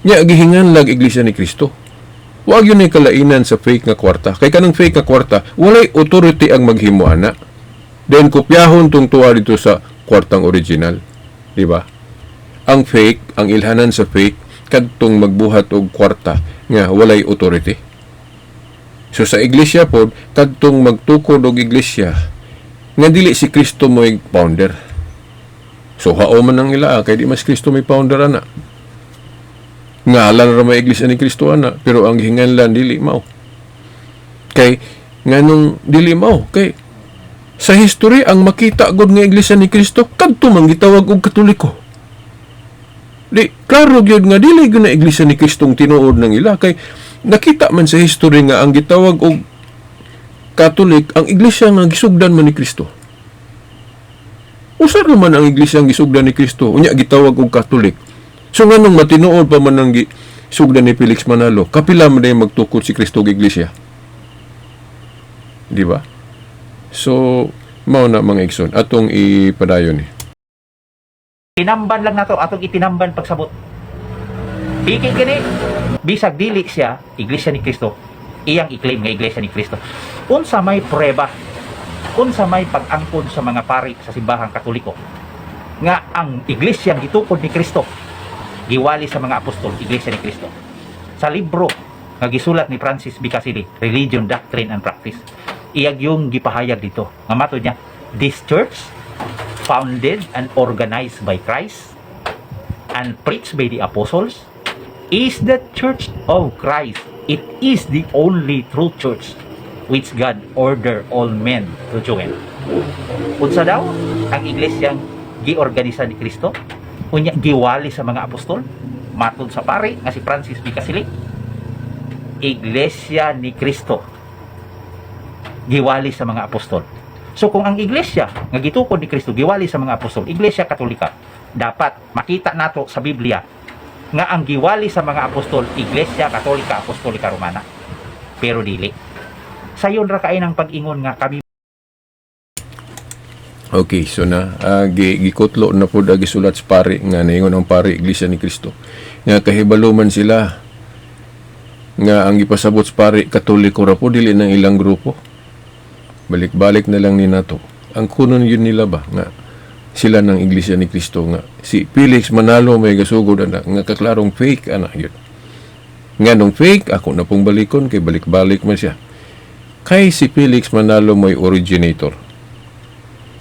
nya gihingan lag Iglesia ni Cristo. Wag yun ay kalainan sa fake nga kwarta. Kay kanang fake nga kwarta, walay authority ang maghimo ana. Then kopyahon tong tuwa dito sa kwartang original. Di ba? Ang fake, ang ilhanan sa fake, kadtong magbuhat og kwarta nga walay authority. So sa iglesia pod, kadtong magtukod og iglesia nga dili si Kristo mo'y founder. So hao man ang ila kay di mas Kristo may founder ana. Ngalan ra may iglesia ni Kristo ana, pero ang gihinganlan dili mao. Kay nganong dili mao? Kay sa history ang makita gud nga iglesia ni Kristo kadto man gitawag og Katoliko. Di klaro gyud nga dili gyud na iglesia ni Kristong tinuod ng ila kay nakita man sa history nga ang gitawag og Katolik ang iglesia nga gisugdan man ni Kristo. Usar naman ang iglesia ang gisugdan ni Kristo, unya gitawag og Katolik. So nganong matinuod pa man ang sugdan ni Felix Manalo, kapila man day magtukod si Kristo og iglesia? Di ba? So mao na, mga igsoon, atong ipadayon ni. Tinamban lang nato, atong itinamban pagsabot. Piki gani, bisag dili siya Iglesia ni Cristo, iyang i-claim nga Iglesia ni Cristo. Unsa may prueba? Unsa may pag-angkon sa mga pari sa simbahang Katoliko nga ang iglesia gitukod ni Kristo, giwali sa mga apostol, Iglesia ni Cristo? Sa libro nga gisulat ni Francis B. Cassily, Religion, Doctrine and Practice, iyag yung gipahayag dito. Nga matod niya, "This church, founded and organized by Christ and preached by the apostles, is the church of Christ. It is the only true church which God order all men to join." Unsa daw ang iglesyang giorganisa ni Kristo? Unya giwali sa mga apostol? Matod sa pare nga si Francis B. Cassily, Iglesia ni Cristo, giwali sa mga apostol. So kung ang iglesia nga gitukod ni Kristo, giwali sa mga apostol, Iglesia Katolika, dapat makita nato sa Biblia nga ang giwali sa mga apostol, Iglesia Katolika Apostolika Romana. Pero dili. Sayon ra kay ng pag-ingon nga kami Okay, so na gikutlo na pud ang gisulat sa pari nga naingon ang pari Iglesia ni Cristo. Nga kahibalo man sila nga ang gipasabot sa pari Katoliko ra po, dili ng ilang grupo. Balik-balik na lang ni nato. Ang kunon yun nila ba nga sila ng Iglesia ni Cristo nga si Felix Manalo may gasugod ana nga kaklarong fake ana yun. Nga nung fake, ako na pong balikon kay balik-balik man siya. Kay si Felix Manalo may originator.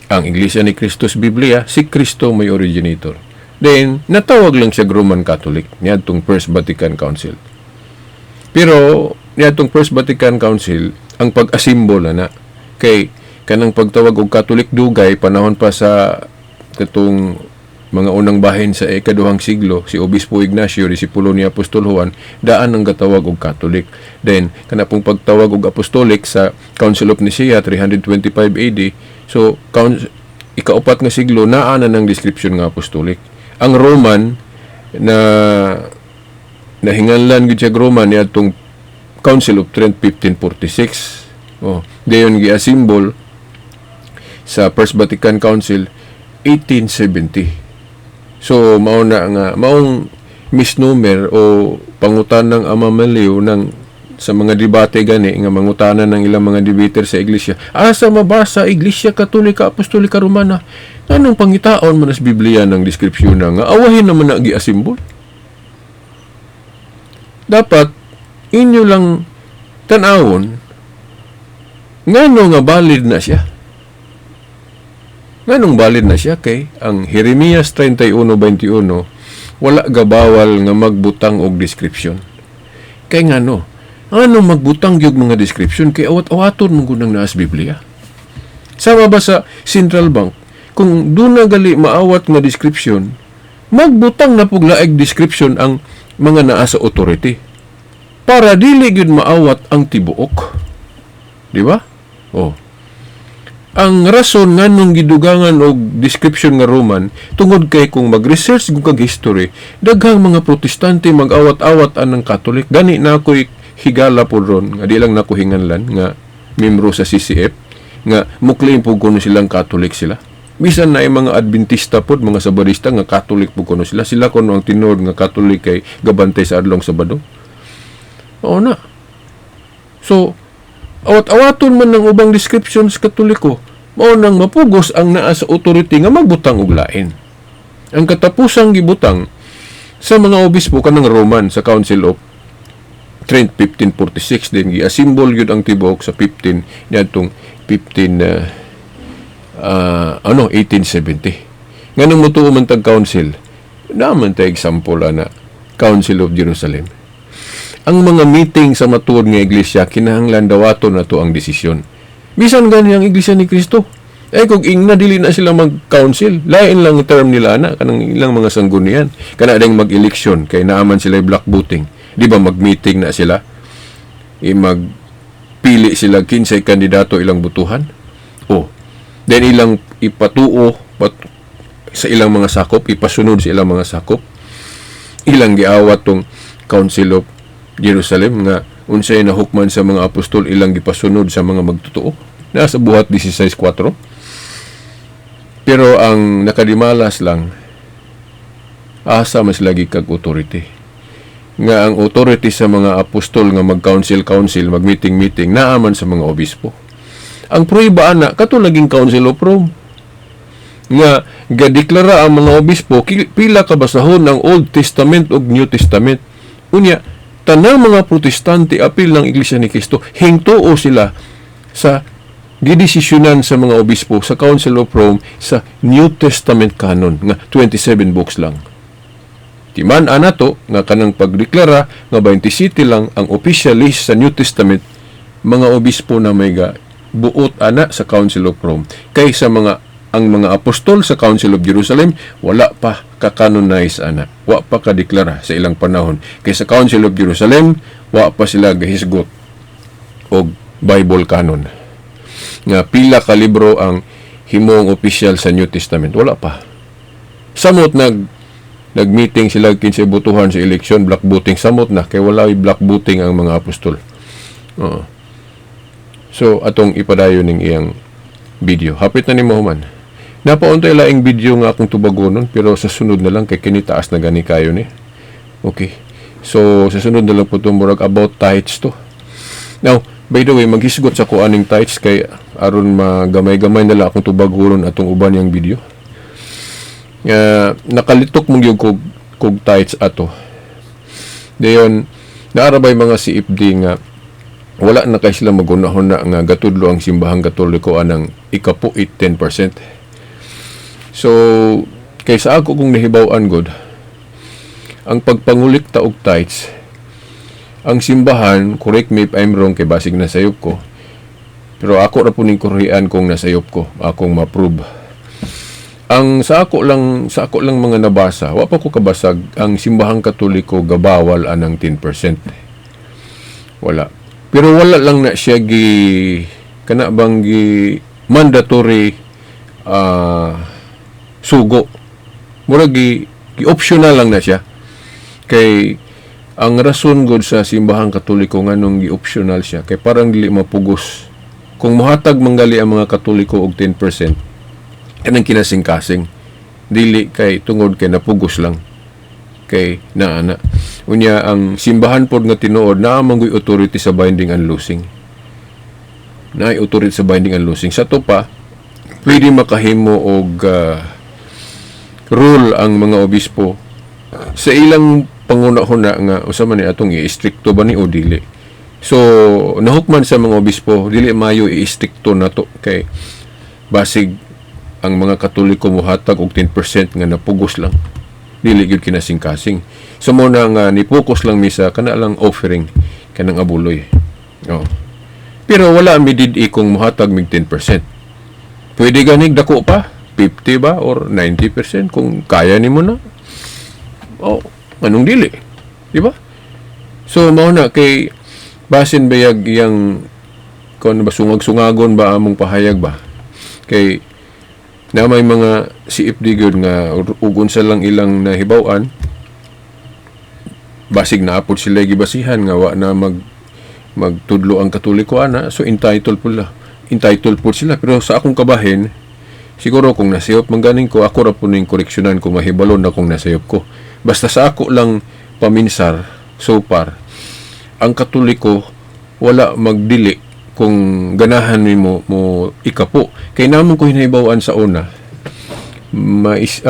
Ang Iglesia ni Cristo sa Biblia, si Cristo may originator. Then, natawag lang siya Roman Catholic niadtong First Vatican Council. Pero, niadtong First Vatican Council, ang pag-assemble na na. Kay, kanang pagtawag og Catholic dugay, panahon pa sa katong mga unang bahin sa ikaduhang siglo, si Obispo Ignacio, disipulo ni Apostol Juan, daan ang gatawag og Catholic. Then, kana pong pagtawag og Apostolic sa Council of Nicaea, 325 AD, so, ikaupat nga siglo, naa na ng description nga Apostolic. Ang Roman, na nahinganlan gyud siya Roman niadtong Council of Trent 1546. Oh, dayon gi-assemble sa First Vatican Council 1870. So mao na nga maong misnomer o pangutan ng ama maliw ng sa mga debate gani nga mangutana ng ilang mga debater sa iglesia. Asa mabasa Iglesia Katolika Apostolika Romana? Anong pangitaon man sa Biblia ng description na nga awahin naman na giasimbol? Dapat inyo lang tan-awon ngano nga valid na siya. Nganong valid na siya? Kay ang Jeremias 31:21 wala gabawal nga magbutang og description. Kay ngano? Ano magbutang gyud mga description kay awat-awaton man gud nang naa sa Biblia. Sama ba sa central bank, kung duna gali maawat nga description, magbutang na pug laig description ang mga naa sa authority para dili gyud maawat ang tibuok. Di ba? Oh. Ang rason nganong gidugangan og description nga Roman tungod kay kung mag-research kung kag history, daghang mga Protestante mag-awat-awat anang Catholic. Gani na ako'y higala po ron nga di lang nako hinganlan nga membro sa CCF nga mo-claim po kuno silang Catholic sila. Bisan na ay mga Adventista pod, mga Sabadista nga Catholic po kuno sila. Sila kuno ang tinuod nga Catholic kay gabantay sa adlong Sabado. Oo na. So, awat-awaton man ng ubang descriptions Katoliko, mao nang mapugos ang naa sa authority nga magbutang og lain. Ang katapusang gibutang sa mga obispo kanang Roman sa Council of Trent 1546, din gi-assemble gyud ang tibuok sa 15 niadtong 15 ano 1870. Nganong motuo man tag council, naman tay example ana, Council of Jerusalem. Ang mga meeting sa matuod nga iglesia kinahanglan dawaton na to ang desisyon. Bisan gani ang Iglesia ni Cristo. Eh kung ingna dili na sila mag-council, lain lang term nila ana kanang ilang mga sanggunian. Kana ding mag-election kay naaman sila block voting. Di ba mag-meeting na sila? I magpili sila kinsay kandidato ilang butuhan. Oh. Then ilang ipatuo sa ilang mga sakop, ipasunod sa ilang mga sakop. Ilang giawat tong Council of Jerusalem nga unsay nahukman sa mga apostol, ilang gipasunod sa mga magtotoo. Nasa Buhat 16:4. Pero ang nakadimalas lang, asa mas lagi kag authority? Nga ang authority sa mga apostol nga mag-council council, mag-meeting meeting, naaman sa mga obispo. Ang prueba ana, kato naging Council of Rome nga gadeklara ang mga obispo pila ka basahon ang Old Testament ug New Testament. Unya tanang mga Protestante apil ng Iglesia ni Cristo, hingtuo sila sa gidesisyonan sa mga obispo sa Council of Rome sa New Testament canon nga 27 books lang. Timan ana to nga kanang pagdeklara nga 27 lang ang official list sa New Testament, mga obispo na may ga buot ana sa Council of Rome. Kay sa mga ang mga apostol sa Council of Jerusalem, wala pa ka-canonize ana. Wa pa kadeklara sa ilang panahon. Kay sa Council of Jerusalem, wa pa sila gahisgot og Bible canon nga pila ka libro ang himong opisyal sa New Testament. Wala pa. Samot nag-meeting sila kinsay botohan sa election, block voting, samot na kay wala block voting ang mga apostol. Oo. So atong ipadayon ning iyang video. Hapit na ni mahuman. Napauntay laing video nga akong tubagonon, pero sa sunod na lang kay kini taas na gani kayo ni. Okay. So sa sunod na lang po itong murag about tithes to. Now, by the way, maghisgot sa ko aning tithes kay aron magamay-gamay na lang akong tubagonon atong uban niyang video. Nga nakalitok mong yung kog tithes ato. Dayon, naarabay mga CFD nga wala na kay sila magunahon na nga gatudlo ang Simbahang Katoliko anang ikapu 10%. So, kay sa ako kong nahibaw-an god, ang pagpangulikta og tithes, ang simbahan, correct me if I'm wrong kay basig na sayop ko, pero ako ra po ning kurhian kung nasayop ko, akong ma-prove. Ang sa ako lang mga nabasa, wa pa ko kabasag ang Simbahang Katoliko gabawal anang 10%. Wala. Pero wala lang na siya gi kana bang gi mandatory sugo. Murag gi optional lang na siya. Kay ang rason god sa Simbahang Katoliko nganong gi optional siya kay parang dili mapugos. Kung mohatag manggali ang mga Katoliko og 10%, kanang kinasing-kasing dili kay tungod kay napugos lang kay naana. Unya ang simbahan pod nga tinuod naa man goy authority sa binding and loosing, naay authority sa binding and loosing. Sa to pa pwede makahimo og rule ang mga obispo sa ilang panguna-huna nga usa man ni atong i-strikto ba ni o dili. So nahukman sa mga obispo, dili mayo i-strikto nato kay basig ang mga Katoliko mohatag og 10% nga napugos lang, dili gyud kinasing-kasing. So mo na nga ni-focus lang mi sa kana lang offering, kanang abuloy. Oh. Pero wala mi did kung mohatag mig 10%, pwede ganig dako pa, 50 ba or 90% kung kaya nimo na. Oh, anong dili, di ba? So mao na kay basin bayag iyang kung ano ba, sungag-sungagon ba among pahayag ba, kay na may mga CFD gyud nga ugon sa lang ilang nahibaw-an, basig naapod sila gibasihan nga wa na magtudlo ang Katoliko ana, so entitled po sila. Pero sa akong kabahin siguro, kung nasayop man ganing ko, ako ra po ning koreksyonan kung mahibalon na kung nasayop ko. Basta sa ako lang paminsar, so far ang Katoliko wala magdili kung ganahan nimo mo ikapo, kay namon ko hinahibaw-an sa una, mais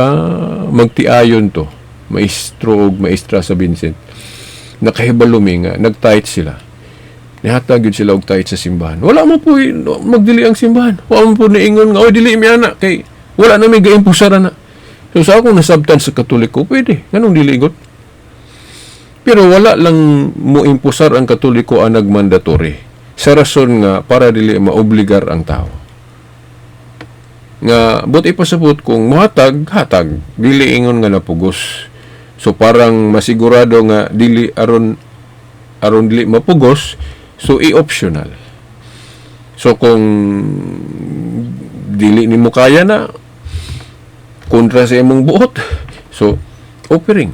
magtiayon to, maestro og maestra sa Vincent, nakahibalo mi nga nag-tithe sila, nihatag yun sila og tithe sa simbahan. Wala mo po magdili ang simbahan, wala mo po niingon nga, "Oy, dili mi ana," kay wala na may gaimpusara na. So sa akong nasabtan sa Katoliko, pwede, nganong dili gud? Pero wala lang mo impusar ang Katoliko ang nagmandatory sa rason nga para dili maobligar ang tao nga but ipasabot kung mohatag, hatag, dili ingon nga napugos. So parang masigurado nga dili aron aron dili mapugos, so i-optional. So kung dili nimo kaya na kontra sa imong buot, so offering.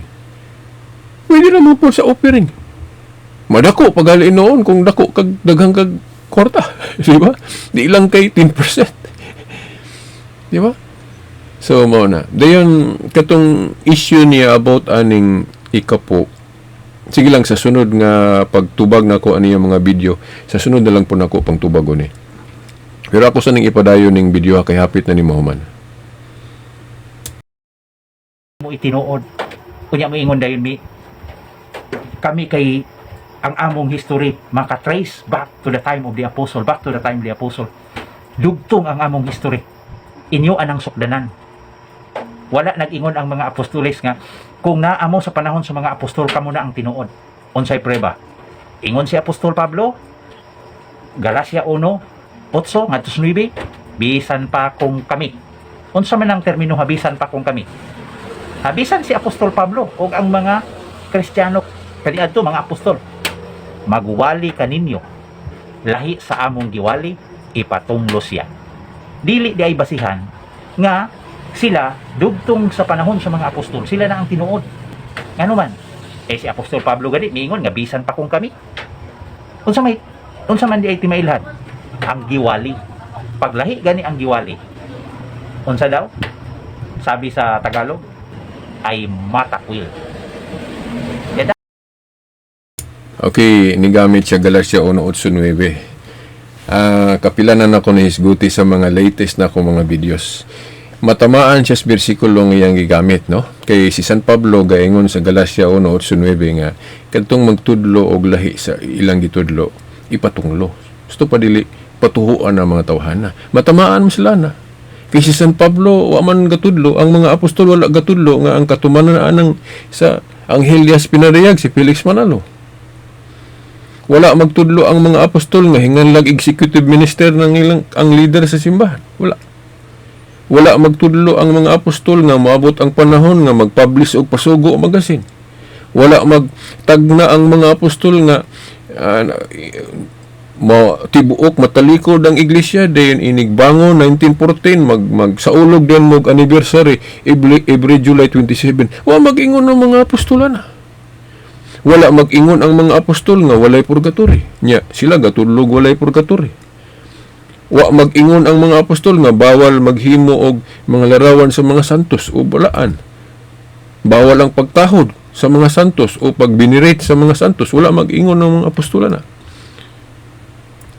Pwede naman po sa offering. Madako pagali noon kung dako kag daghang kag kwarta, di ba? Di lang kay 10%. Di ba? So mao na. Dayon katong issue niya about aning ikapo. Sige lang, sa sunod nga pagtubag nako ani yung mga video, sa sunod na lang po nako pang tubagon eh. Pero ako sa ning ipadayon ning video ha, kay hapit na ni mahuman. Mo itinuod. Kunya mo ingon dayon mi kami kay ang among history maka-trace back to the time of the apostle, back to the time of the apostle. Dugtong ang among history. Inyo anang sukdanan. Wala nag-ingon ang mga apostoles nga kung naa mo sa panahon sa mga apostol, kamo na ang tinuod. Unsay prueba? Ingon si Apostol Pablo, Galacia 1:8 ngadto sa 9, "Bisan pa kung kami." Unsa man ang termino ha, "bisan pa kung kami"? Habisan si Apostol Pablo ug ang mga Kristiyano kaniadto, mga apostol, magwali kaninyo lahi sa among giwali, ipatunglo siya. Dili di ay basihan nga sila dugtong sa panahon sa mga apostol, sila na ang tinuod. Ngano man eh si Apostol Pablo gani miingon nga bisan pa kung kami. Unsa man di ay timailhan ang giwali? Paglahi gani ang giwali, unsa daw sabi sa Tagalog ay matakwil. Okay, nigamit siya Galatia 1:8-9. Kapila na nako nahisguti sa mga latest na ako mga videos. Matamaan siya sa bersikulo nga iyang gigamit, no? Kay si San Pablo gaingon sa Galatia 1:8-9 nga kadtong magtudlo og lahi sa ilang gitudlo, ipatunglo. Gusto pa dili patuhuan ang mga tawhana. Matamaan mo sila na. Kay si San Pablo wa man gatudlo, ang mga apostol wala gatudlo nga ang katumanan anang sa Anghelias pinariyag si Felix Manalo. Wala magtudlo ang mga apostol nga hinganlag executive minister ng ilang ang leader sa simbahan. Wala. Wala magtudlo ang mga apostol nga moabot ang panahon nga mag-publish og Pasugo Magazine. Wala magtagna ang mga apostol nga mo tibuok matalikod ang iglesia, dayon inigbangon 1914 mag magsaulog din mo anniversary every July 27. Wa mag-ingon ang mga apostola na. Wala mag-ingon ang mga apostol nga walay purgatory. Nya, sila gatudlog walay purgatory. Wa mag-ingon ang mga apostol nga bawal maghimo og mga larawan sa mga santos o balaan. Bawal ang pagtahod sa mga santos o pag-venerate sa mga santos. Wala mag-ingon ang mga apostola na.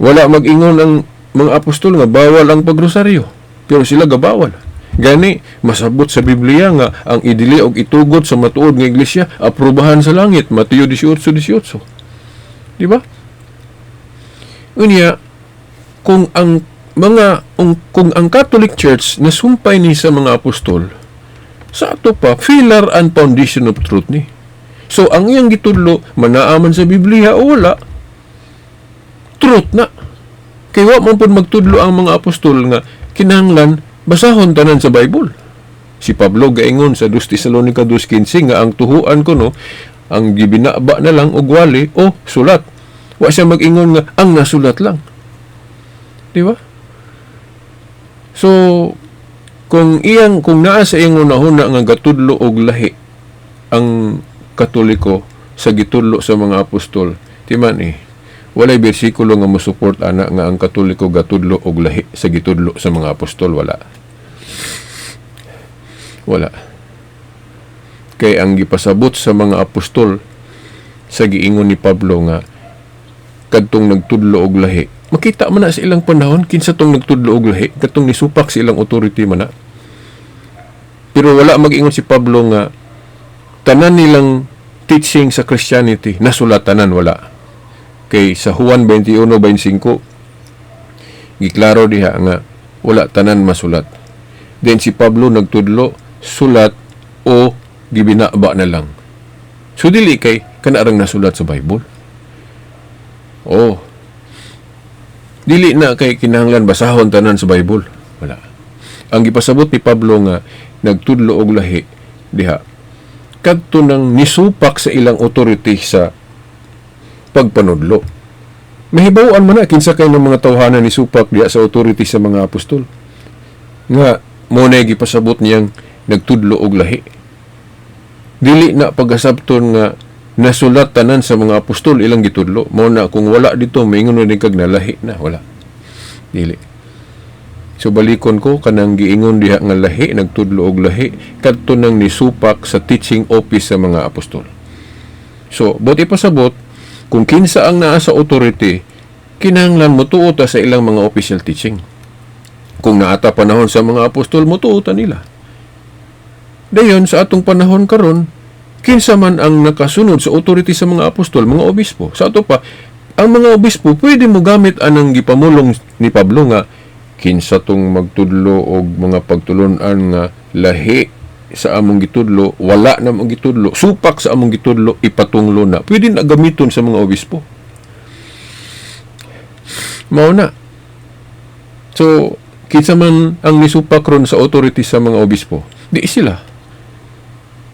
Wala mag-ingon ang mga apostol nga bawal ang pagrosaryo. Pero sila gabawal. Gani, masabot sa Biblia nga ang idili og itugot sa matuod nga iglesia aprobahan sa langit, Mateo 18:18. Di ba? Unya, kung ang Catholic Church nasumpay ni sa mga apostol, sa ato pa pillar and foundation of truth ni. So ang iyang gitudlo, manaaman sa Biblia o wala, truth na. Kay wa man pud magtudlo ang mga apostol nga kinahanglan basahon tanan sa Bible. Si Pablo gaingon sa 2 Tesalonica 2:15 nga ang tuhuan kuno ang gibinaba na lang og wali o sulat. Wa siya mag-ingon nga ang nasulat lang. Di ba? So kung naa sa iyang hunahuna nga gatudlo og lahi ang Katoliko sa gitudlo sa mga apostol, timan eh, walay bersikulo nga mo-support ana nga ang Katoliko gatudlo og lahi sa gitudlo sa mga apostol. Wala. Wala. Kay ang gipasabot sa mga apostol sa giingon ni Pablo nga kadtong nagtudlo og lahi, makita man na sa ilang panahon kinsa tong nagtudlo og lahi, kadtong nisupak sa ilang authority man na. Pero wala mag-ingon si Pablo nga tanan nilang teaching sa Christianity nasulat tanan. Wala. Kay sa Juan 21:25 giklaro diha nga wala tanan masulat. Then si Pablo nagtudlo sulat o gibinaba na lang. So dili kay kanarang nasulat sa Bible. Oh. Dili na kay kinahanglan basahon tanan sa Bible. Wala. Ang gipasabot ni Pablo nga nagtudlo og lahi diha kadto nang nisupak sa ilang authority sa pagpanudlo. Mahibaw-an man na kinsa kay ng mga tawhana ni supak diha sa authority sa mga apostol. Nga mo na gipasabot niyang nagtudlo og lahi. Dili na pagasabton nga Nasulat tanan sa mga apostol ilang gitudlo. Mao na kung wala dito, maingon na kag nalahi na, wala. Dili. So balikon ko kanang giingon diha nga lahi nagtudlo og lahi kadto nang nisupak sa teaching office sa mga apostol. So, buot ipasabot, kung kinsa ang naa sa authority, kinahanglan motuo ta sa ilang mga official teaching. Kung naata panahon sa mga apostol, motuo ta nila. Dayon sa atong panahon karon, kinsa man ang nakasunod sa authority sa mga apostol, mga obispo. Sa ato pa, ang mga obispo pwede mo gamit anang gipamulong ni Pablo nga kinsa tong magtudlo og mga pagtulon-an nga lahi sa among gitudlo, wala na among gitudlo, supak sa among gitudlo, ipatunglo na. Pwede na gamiton sa mga obispo. Mao na. So, kinsa man ang nisupak ron sa authority sa mga obispo, di sila.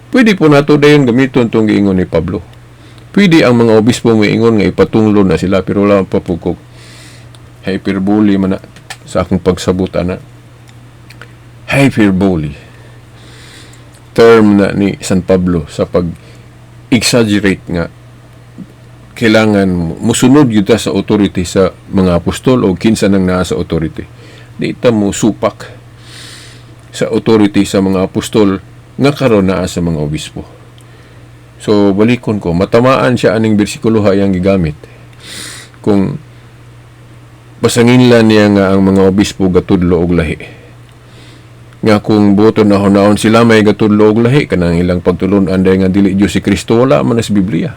Pwede po nato dayon gamiton tong giingon ni Pablo. Pwede ang mga obispo moingon nga ipatunglo na sila, pero wala pa po ko hyperbole man na sa akong pagsabot ana. Hyperbole. Term na ni San Pablo sa pag exaggerate nga kailangan musunod gyud ta sa authority sa mga apostol o kinsa nang naa sa authority. Di ta mo supak sa authority sa mga apostol nga karon naa sa mga obispo. So balikon ko, matamaan siya aning bersikulo hayang gigamit. Kung pasanginlan niya nga ang mga obispo gatudlo og lahi. Nga kung buoton na hunaon sila may gatudlo og lahi, kanang ilang pagtulon-an day nga dili Dios si Kristo, wala man na sa Biblia.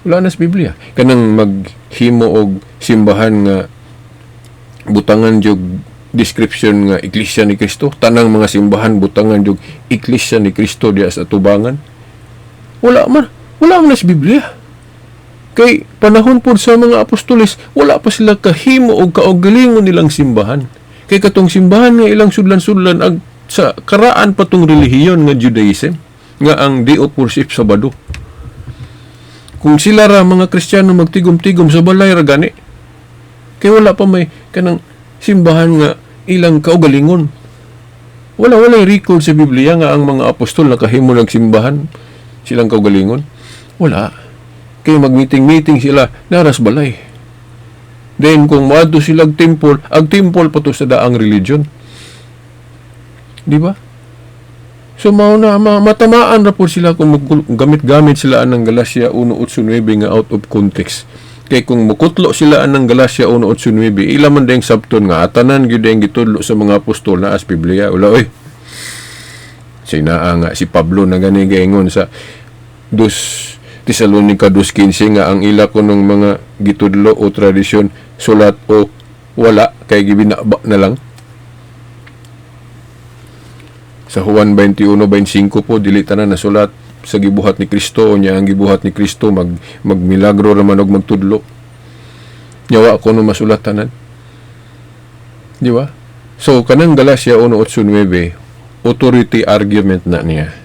Wala na sa Biblia. Kanang maghimo og simbahan nga butangan jug description nga Iglesia ni Cristo, tanang mga simbahan butangan jug Iglesia ni Cristo diya sa tubangan. Wala man, wala man na sa Biblia. Kay panahon pod sa mga apostoles, wala pa sila kahimo og kaugalingon nilang simbahan. Kay katong simbahan nga ilang sudlan-sudlan ag sa karaan pa tong relihiyon nga Judaism, nga ang day of worship Sabado. Kung sila ra mga Kristiyano magtigom-tigom sa balay ra gani. Kay wala pa may kanang simbahan nga ilang kaugalingon. Wala, walay record sa Biblia nga ang mga apostol nakahimo ng simbahan silang kaugalingon. Wala. Kay mag-meeting-meeting sila naras balay. Then kung moadto sila og temple, ang temple pa to sa daang religion. Di ba? So mao na matamaan ra po sila kung gamit-gamit sila anang Galatia 1:8-9 nga out of context. Kay kung mukutlo sila anang Galatia 1:8-9, ila man dayong sabton nga atanan gyud ang gitudlo sa mga apostol na as Biblia. Wala oy. Sinaa nga si Pablo na gani gaingon sa dos Tesalonica 2:15 nga ang ila kunong mga gitudlo o tradisyon sulat o wala kay gibinaba na lang. Sa Juan 21:25 po, dili tanan nasulat sa gibuhat ni Kristo, nya ang gibuhat ni Kristo magmilagro ra man og magtudlo. Nya wa kuno masulat tanan. Di ba? So kanang Galatia 1:8-9, authority argument na niya.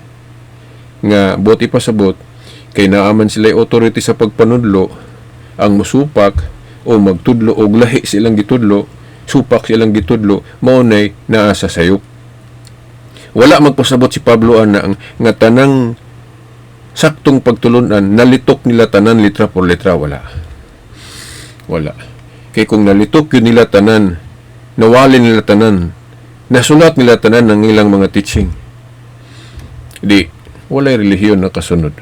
Nga buot ipasabot kay naaman sila authority sa pagpanudlo, ang musupak o magtudlo og lahi silang gitudlo, supak silang gitudlo, mao nay naa sa sayop. Wala magpasabot si Pablo ana nga tanang saktong pagtulunan nalitok nila tanan litra por letra, wala. Wala. Kay kung nalitok yun nila tanan, nawali nila tanan, nasulat nila tanan ng ilang mga teaching. Di, walay relihiyon na kasunod.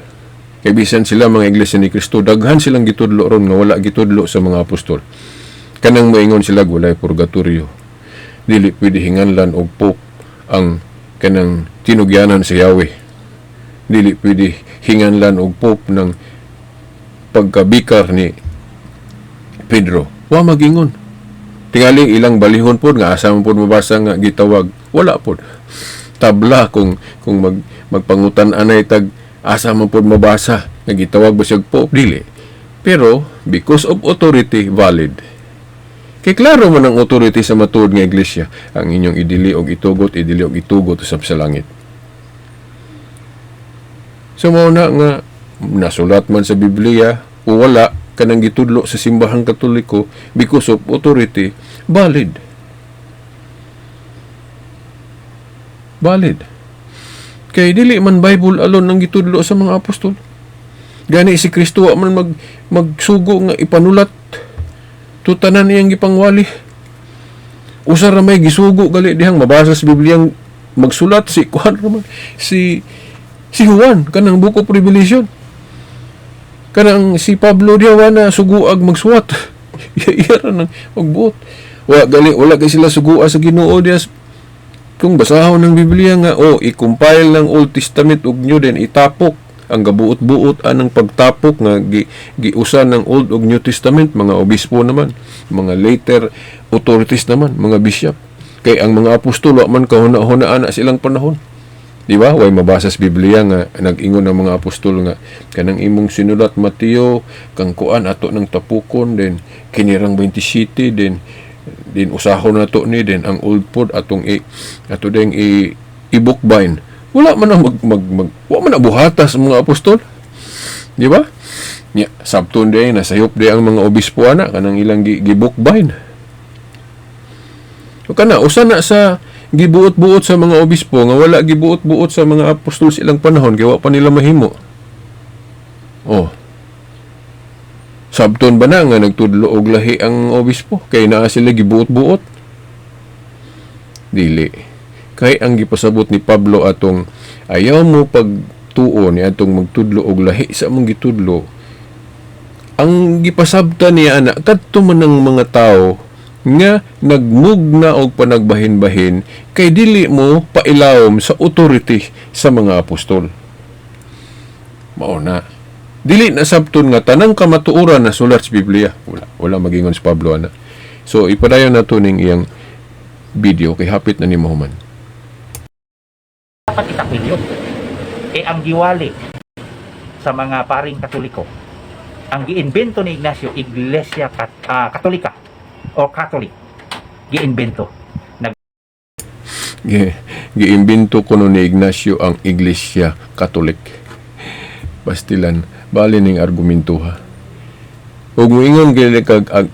Kay bisan sila mga Iglesia ni Cristo, daghan silang gitudlo ron nga wala gitudlo sa mga apostol. Kanang moingon sila walay purgatorio. Dili pwede hinganlan og pope ang kanang tinugyanan sa Yahweh. Dili pwede hinganlan og pope ng pagkabikar ni Pedro. Wa magingon. Tingali ilang balihon pod nga asa man pod mabasa nga gitawag, wala pod. Tabla kung magpangutan anay tag asa man pod mabasa nga gitawag ba siya pope, dili. Pero because of authority, valid. Kay klaro man ang authority sa matuod nga iglesia, ang inyong idili og itugot, idili og itugot usab sa langit. So mao na nga nasulat man sa Biblia o wala kanang gitudlo sa simbahang Katoliko, because of authority, valid. Valid. Kay dili man Bible alone ang gitudlo sa mga apostol. Gani si Kristo wa man magsugo nga ipanulat to tanan iyang gipangwali. Usa ra may gisugo gali dihang mabasa sa Biblia magsulat, si kuan ra man, si Juan, kanang Book of Revelation. Kanang si Pablo diha wa na suguag magsuwat. Iya ra nang magbuot. Wa gali, wala kay sila sugua sa Ginoo diha kung basahon ng Biblia nga, oh, i-compile ng Old Testament ug New, then itapok ang gabuot-buot anang pagtapok nga giusa ng Old ug New Testament. Mga obispo naman, mga later authorities naman, mga bishop, kay ang mga apostol wa man kahuna-huna ana silang panahon, di ba? Way mabasa sa Biblia nga nag-ingon ang mga apostol nga kanang imong sinulat, Mateo, kang kuan, ato ng tapukon, then kinirang 27, then usahon nato ni, then ang old pod atong i ato ding i i-bookbind. Wala man ang mag, mag, mag wa man ang buhatas ang mga apostol, di ba? Nya sabton day nasayop day ang mga obispo ana kanang ilang gi-bookbind. O kana usa na sa gibuot-buot sa mga obispo nga wala gibuot-buot sa mga apostol sa ilang panahon kay wa pa nila mahimo. Oh. Sabton ba na nga nagtudlo og lahi ang obispo kay naa sila gibuot-buot? Dili. Kay ang gipasabot ni Pablo atong ayaw mo pagtuo ni atong magtudlo og lahi sa among gitudlo. Ang gipasabta niya ana kadto man ang mga tao nga nagmugna og panagbahin-bahin kay dili mo pailawom sa authority sa mga apostol. Mao na. Dili na sabton nga tanang kamatuoran na sulat sa Biblia. Wala, wala magingon si Pablo ana. So ipadayon nato ning iyang video kay hapit na ni mahuman. Dapat itakwil yun. Eh ang giwali sa mga paring Katoliko, ang giimbento ni Ignacio, Iglesia Katolika o Catholic, giimbento. Giimbento kuno ni Ignacio ang Iglesia Catholic. Pastilan, bali ning argumento ha. Ug moingon gani kag ang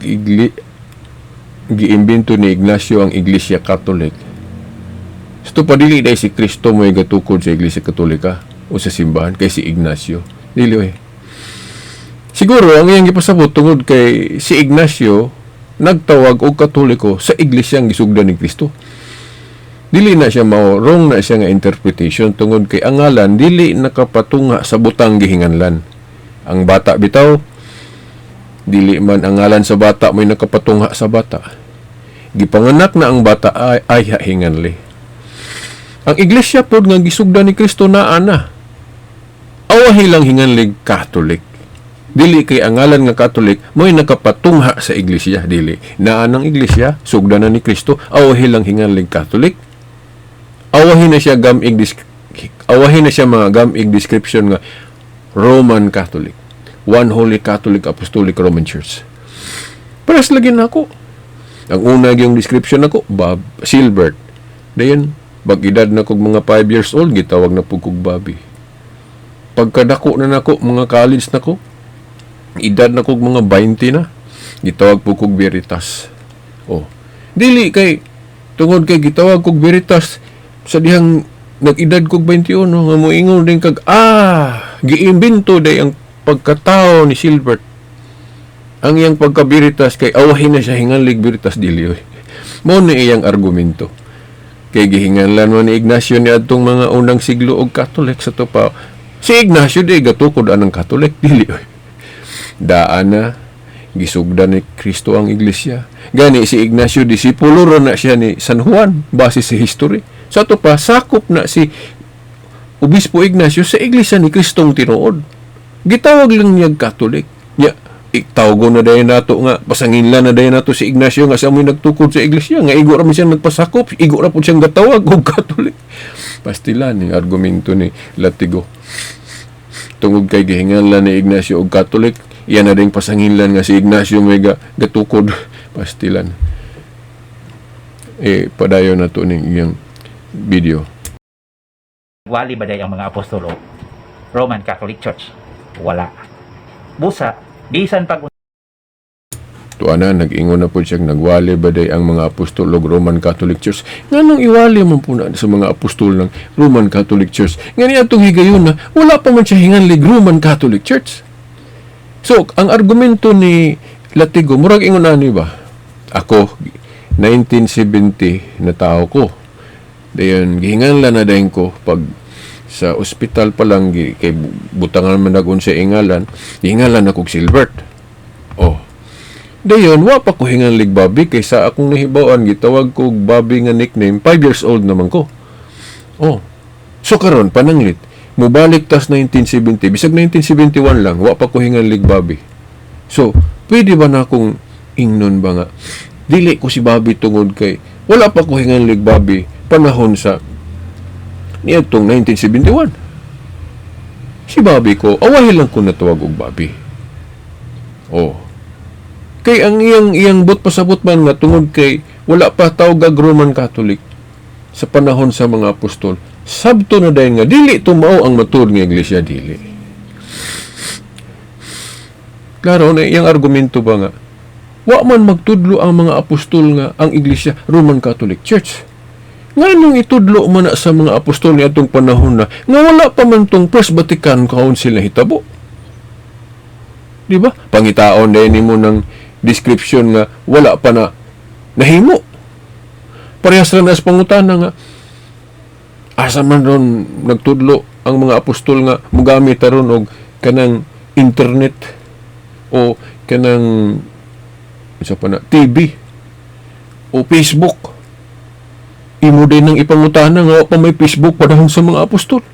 giimbento ni Ignacio ang Iglesia Catholic. Sto pa dili dai si Kristo mo'y gatukod sa Iglesia Katolika o sa simbahan kay si Ignacio. Dili oy. Siguro ang iyang gipasabot tungod kay si Ignacio nagtawag og Katoliko sa iglesia ang gisugdan ni Kristo. Dili na siya mao, wrong na siya nga interpretation tungod kay ang ngalan dili nakapatunga sa butang gihinganlan. Ang bata bitaw, dili man ang ngalan sa bata may nakapatunga sa bata. Gipanganak na ang bata ay hinganli. Ang iglesia pod nga gisugdan ni Kristo naa na. Awahi lang hinganlig Catholic. Dili kay ang ngalan nga Catholic mo'y nakapatungha sa iglesia, dili. Naa ng iglesia, sugdan na ni Kristo, awahi lang hinganlig Catholic. Awahi na siya mga gamig description nga Roman Catholic. One Holy Catholic Apostolic Roman Church. Pares lagi na ako. Ang una yung description nako, Bob Silbert. Dayon, pag edad na kog mga 5 years old, gitawag na pud kog Bobby. Pagkadako na nako, mga college na ko, edad na kog mga 20 na, gitawag po kog Veritas. Oh. Dili kay tungod kay gitawag kog Veritas sa dihang nag-edad kog 21 nga moingon din kag giimbento day ang pagkatao ni Silbert, ang iyang pagka-Veritas kay awahin na siya hinganlig Veritas. Dili oy. Mao ni iyang argumento kay gihinganlan man ni Ignacio ni adtong mga unang siglo og Catholic. Sa to pa si Ignacio di gatukod anang Catholic. Dili oy. Daan na gisugdan ni Kristo ang iglesia. Gani si Ignacio, disipulo ra na siya ni San Juan base sa history. Sa to pa sakop na si Obispo Ignacio sa iglesia ni Kristong tinuod. Gitawag lang niya Catholic. Nya itawgo na dayon nato nga pasanginlan na dayon nato si Ignacio nga siya mo'y nagtukod sa iglesia nga igo ra man siyang nagpasakop, igo ra pud siyang gatawag og Catholic. Pastilan ning argumento ni Latigo. Tungod kay gihinganlan ni Ignacio og Catholic, iyan na ding pasanginlan nga si Ignacio may gatukod. Pastilan. Eh, padayon na to ning iyang video. Wali ba day ang mga apostol o Roman Catholic Church? Wala. Busa, bisan pag Tuwa na, nag-ingon na po siyang nagwali ba day ang mga apostol og Roman Catholic Church. Nganong iwali man po na sa mga apostol ng Roman Catholic Church? Nga niya itong higayon na wala pa man siya hinganlig Roman Catholic Church. So, ang argumento ni Latigo, murag ingon ani ba? Ako, 1970 na tao ko. Dayon, gihinganlan na dayon ko pag sa ospital pa lang kay butangan man nagon sa ingalan, gihinganlan ako og Silbert. Oh. Dayon, wa pa ko hinganlig Bobby kay sa akong nahibaw-an gitawag ko og Bobby nga nickname, 5 years old naman ko. Oh. So karon pananglit, mubalik tas 1970, bisag 1971 lang, wa pa ko hinganlig Bobby. So, pwede ba na akong ingnon ba nga dili ko si Bobby tungod kay wala pa ko hinganlig Bobby panahon sa niadtong 1971? Si Bobby ko, awahi lang ko natawag og Bobby. Oh. Kay ang iyang iyang but pasabot man nga tungod kay wala pa tawag og Roman Catholic sa panahon sa mga apostol. Sabto na dayon nga dili tumao ang matuod nga iglesia, dili. Klaro na iyang argumento ba nga wa man magtudlo ang mga apostol nga ang iglesia Roman Catholic Church. Nganong itudlo man na sa mga apostol ni atong panahon na nga wala pa man tong First Vatican Council na hitabo? Di ba? Pangitaon din nimo ng description nga wala pa na nahimo. Parehas lang na sa pangutana nga asa man ron nagtudlo ang mga apostol nga mugamit aron og kanang internet o kanang isa pa na TV o Facebook? Imo din ang ipangutana nga wa pa may Facebook panahon sa mga apostol.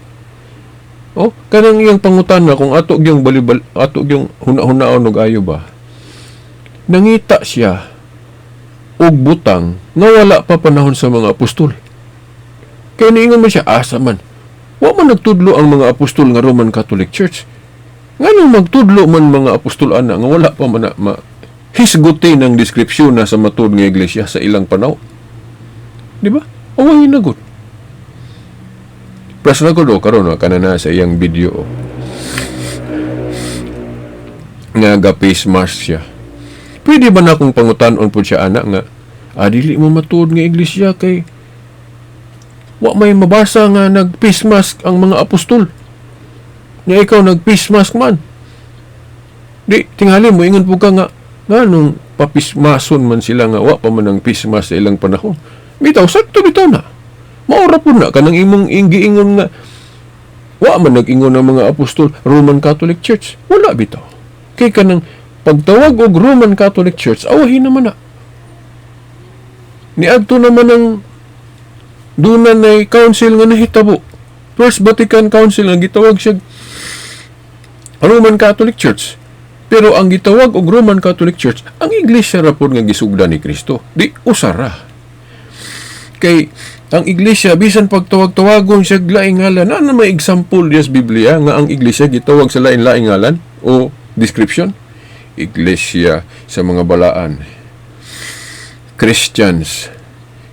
Oh, kanang iyang pangutana, kung ato gyung balibal, ato gyung huna-hunaon og ayo ba. Nangita siya og butang nga wala pa panahon sa mga apostol. Kaya niingon man siya, asa man? Wa man nagtudlo ang mga apostol nga Roman Catholic Church. Nganong magtudlo man mga apostol ana nga wala pa man na ma hisguti ng deskripsyon na sa matuod nga iglesia sa ilang panaw? Di ba? Awahin na gud. Press na gud o karon o kana na sa iyang video o. Nga ga face mask siya. Pwede ba na akong pangutan-on po siya ana nga dili mo matuod nga iglesia kay wa may mabasa nga nag face mask ang mga apostol? Nga ikaw nag face mask man. Di tingali mo ingon po ka nga nganong papismason man sila nga wa pa man ang face mask sa ilang panahon? Bitaw sakto bitaw na. Maura po na kanang imong giingon nga wa man nag-ingon ang mga apostol Roman Catholic Church. Wala bitaw. Kay kanang pagtawag og Roman Catholic Church, awahin naman na. Niadto naman ang duna na council nga nahitabo. First Vatican Council nga gitawag siya Roman Catholic Church. Pero ang gitawag og Roman Catholic Church, ang iglesia ra pod nga gisugdan ni Kristo. Di usara. Kay ang iglesia bisan pagtawag-tawagon siya laing ngalan, na may example diya sa Biblia nga ang iglesia gitawag sa lain-laing ngalan o description? Iglesia sa mga balaan. Christians,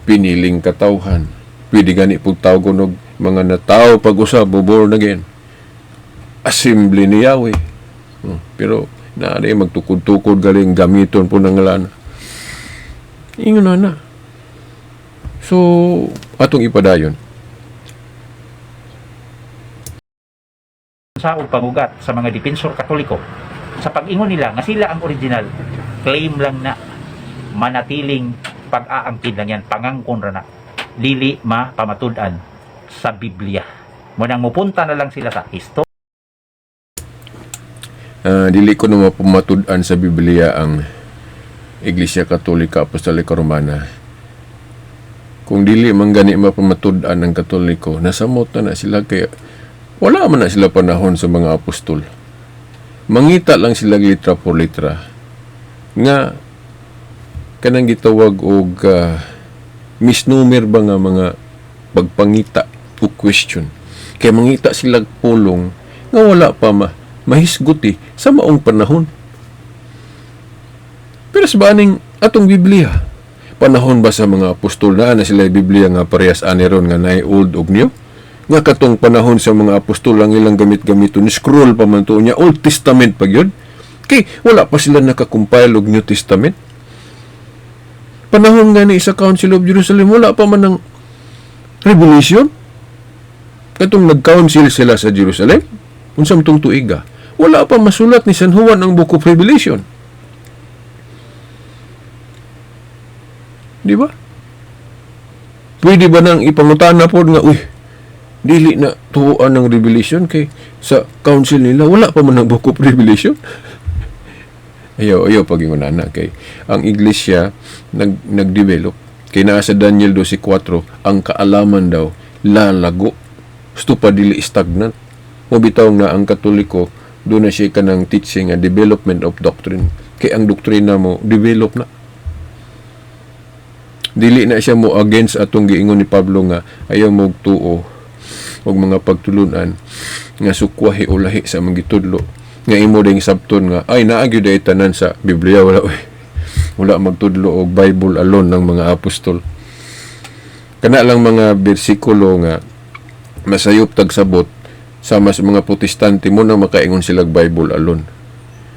piniling katawhan. Pwede gani pug tawgon og mga natawo pag-usab o born again. Assembly ni Yahweh. Pero naa magtukod-tukod galing gamiton po ng ngalan. Ingon na na. So, atong ipadayon. Sa og pangugat sa mga depensor Katoliko sa pag-ingon nila nga sila ang original, claim lang na, manatiling pag-aangkin lang yan, pangangkon ra na, dili mapamatud-an sa Biblia mo. Nang mupunta na lang sila sa history. Dili ko na mapamatud-an sa Biblia ang Iglesia Katolika Apostolika Romana. Kung dili man gani mapamatud-an ang Katoliko, nasamot na na sila kay wala man na sila panahon sa mga apostol. Mangita lang sila litra por litra nga kanang gitawag og misnomer ba nga mga pagpangita o question. Kay mangita sila pulong nga wala pa mahisguti sa maong panahon. Pero sa baning atong Biblia, panahon ba sa mga apostol na na sila Biblia nga parehas ani ron nga naay Old ug New? Nga katong panahon sa mga apostol ang ilang gamit-gamiton ni scroll pa man to niya, Old Testament pa gyud. Kay wala pa sila nakakompile og New Testament. Panahon nga ni sa Council of Jerusalem, wala pa man ang Revelation. Katong nag-council sila sa Jerusalem, unsa man tong tuiga? Wala pa masulat ni San Juan ang Book of Revelation. Di ba? Pwede ba nang ipangutana po nga, uy, dili na tuoan ng Revelation kay sa council nila wala pa man ang Book of Revelation? Ayaw, ayaw pagingon na kay ang iglesia nagdevelop. Kay naa sa Daniel 12:4, ang kaalaman daw lalago. Gusto pa dili stagnant. Mo bitaw nga ang Katoliko do na siya kanang teaching nga development of doctrine. Kay ang doktrina mo develop na. Dili na siya mo against atong giingon ni Pablo nga ayaw mo tuo og mga pagtulunan nga sukwahi o lahi sa mga gitudlo nga imo ding sabton nga ay naa gyud ay tanan sa Biblia. Wala oy. Wala magtudlo og Bible alone ng mga apostol. Kana lang mga bersikulo nga masayop tagsabot sama sa mga Protestante mo nang makaingon sila Bible alone.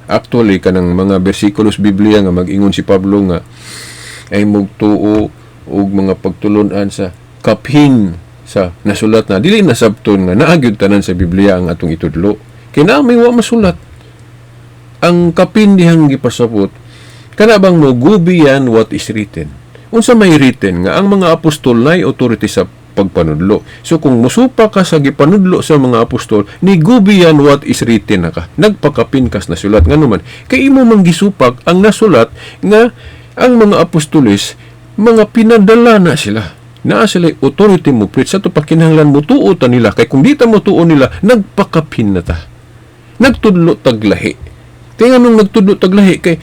Actually, kanang mga bersikulo sa Biblia nga mag-ingon si Pablo nga ay mugtuo og mga pagtulunan sa kaphin sa nasulat na dili na sabton nga naa gyud tanan sa Biblia ang atong itudlo. Kay naa may wa masulat. Ang kapin dihang gipasabot kana bang mo go beyond what is written. Unsa may written nga ang mga apostol nay authority sa pagpanudlo. So kung musupa ka sa gipanudlo sa mga apostol, ni go beyond what is written na ka. Nagpakapin kas nasulat nga naman. Kay imo man gisupak ang nasulat nga ang mga apostoles mga pinadala na sila. Naa sila authority mo preach sa to pakinahanglan mo tuo ta nila kay kung di ta mo tuo nila nagpakapin na ta. Nagtudlo taglahi. Kaya nung nagtudlo taglahi kay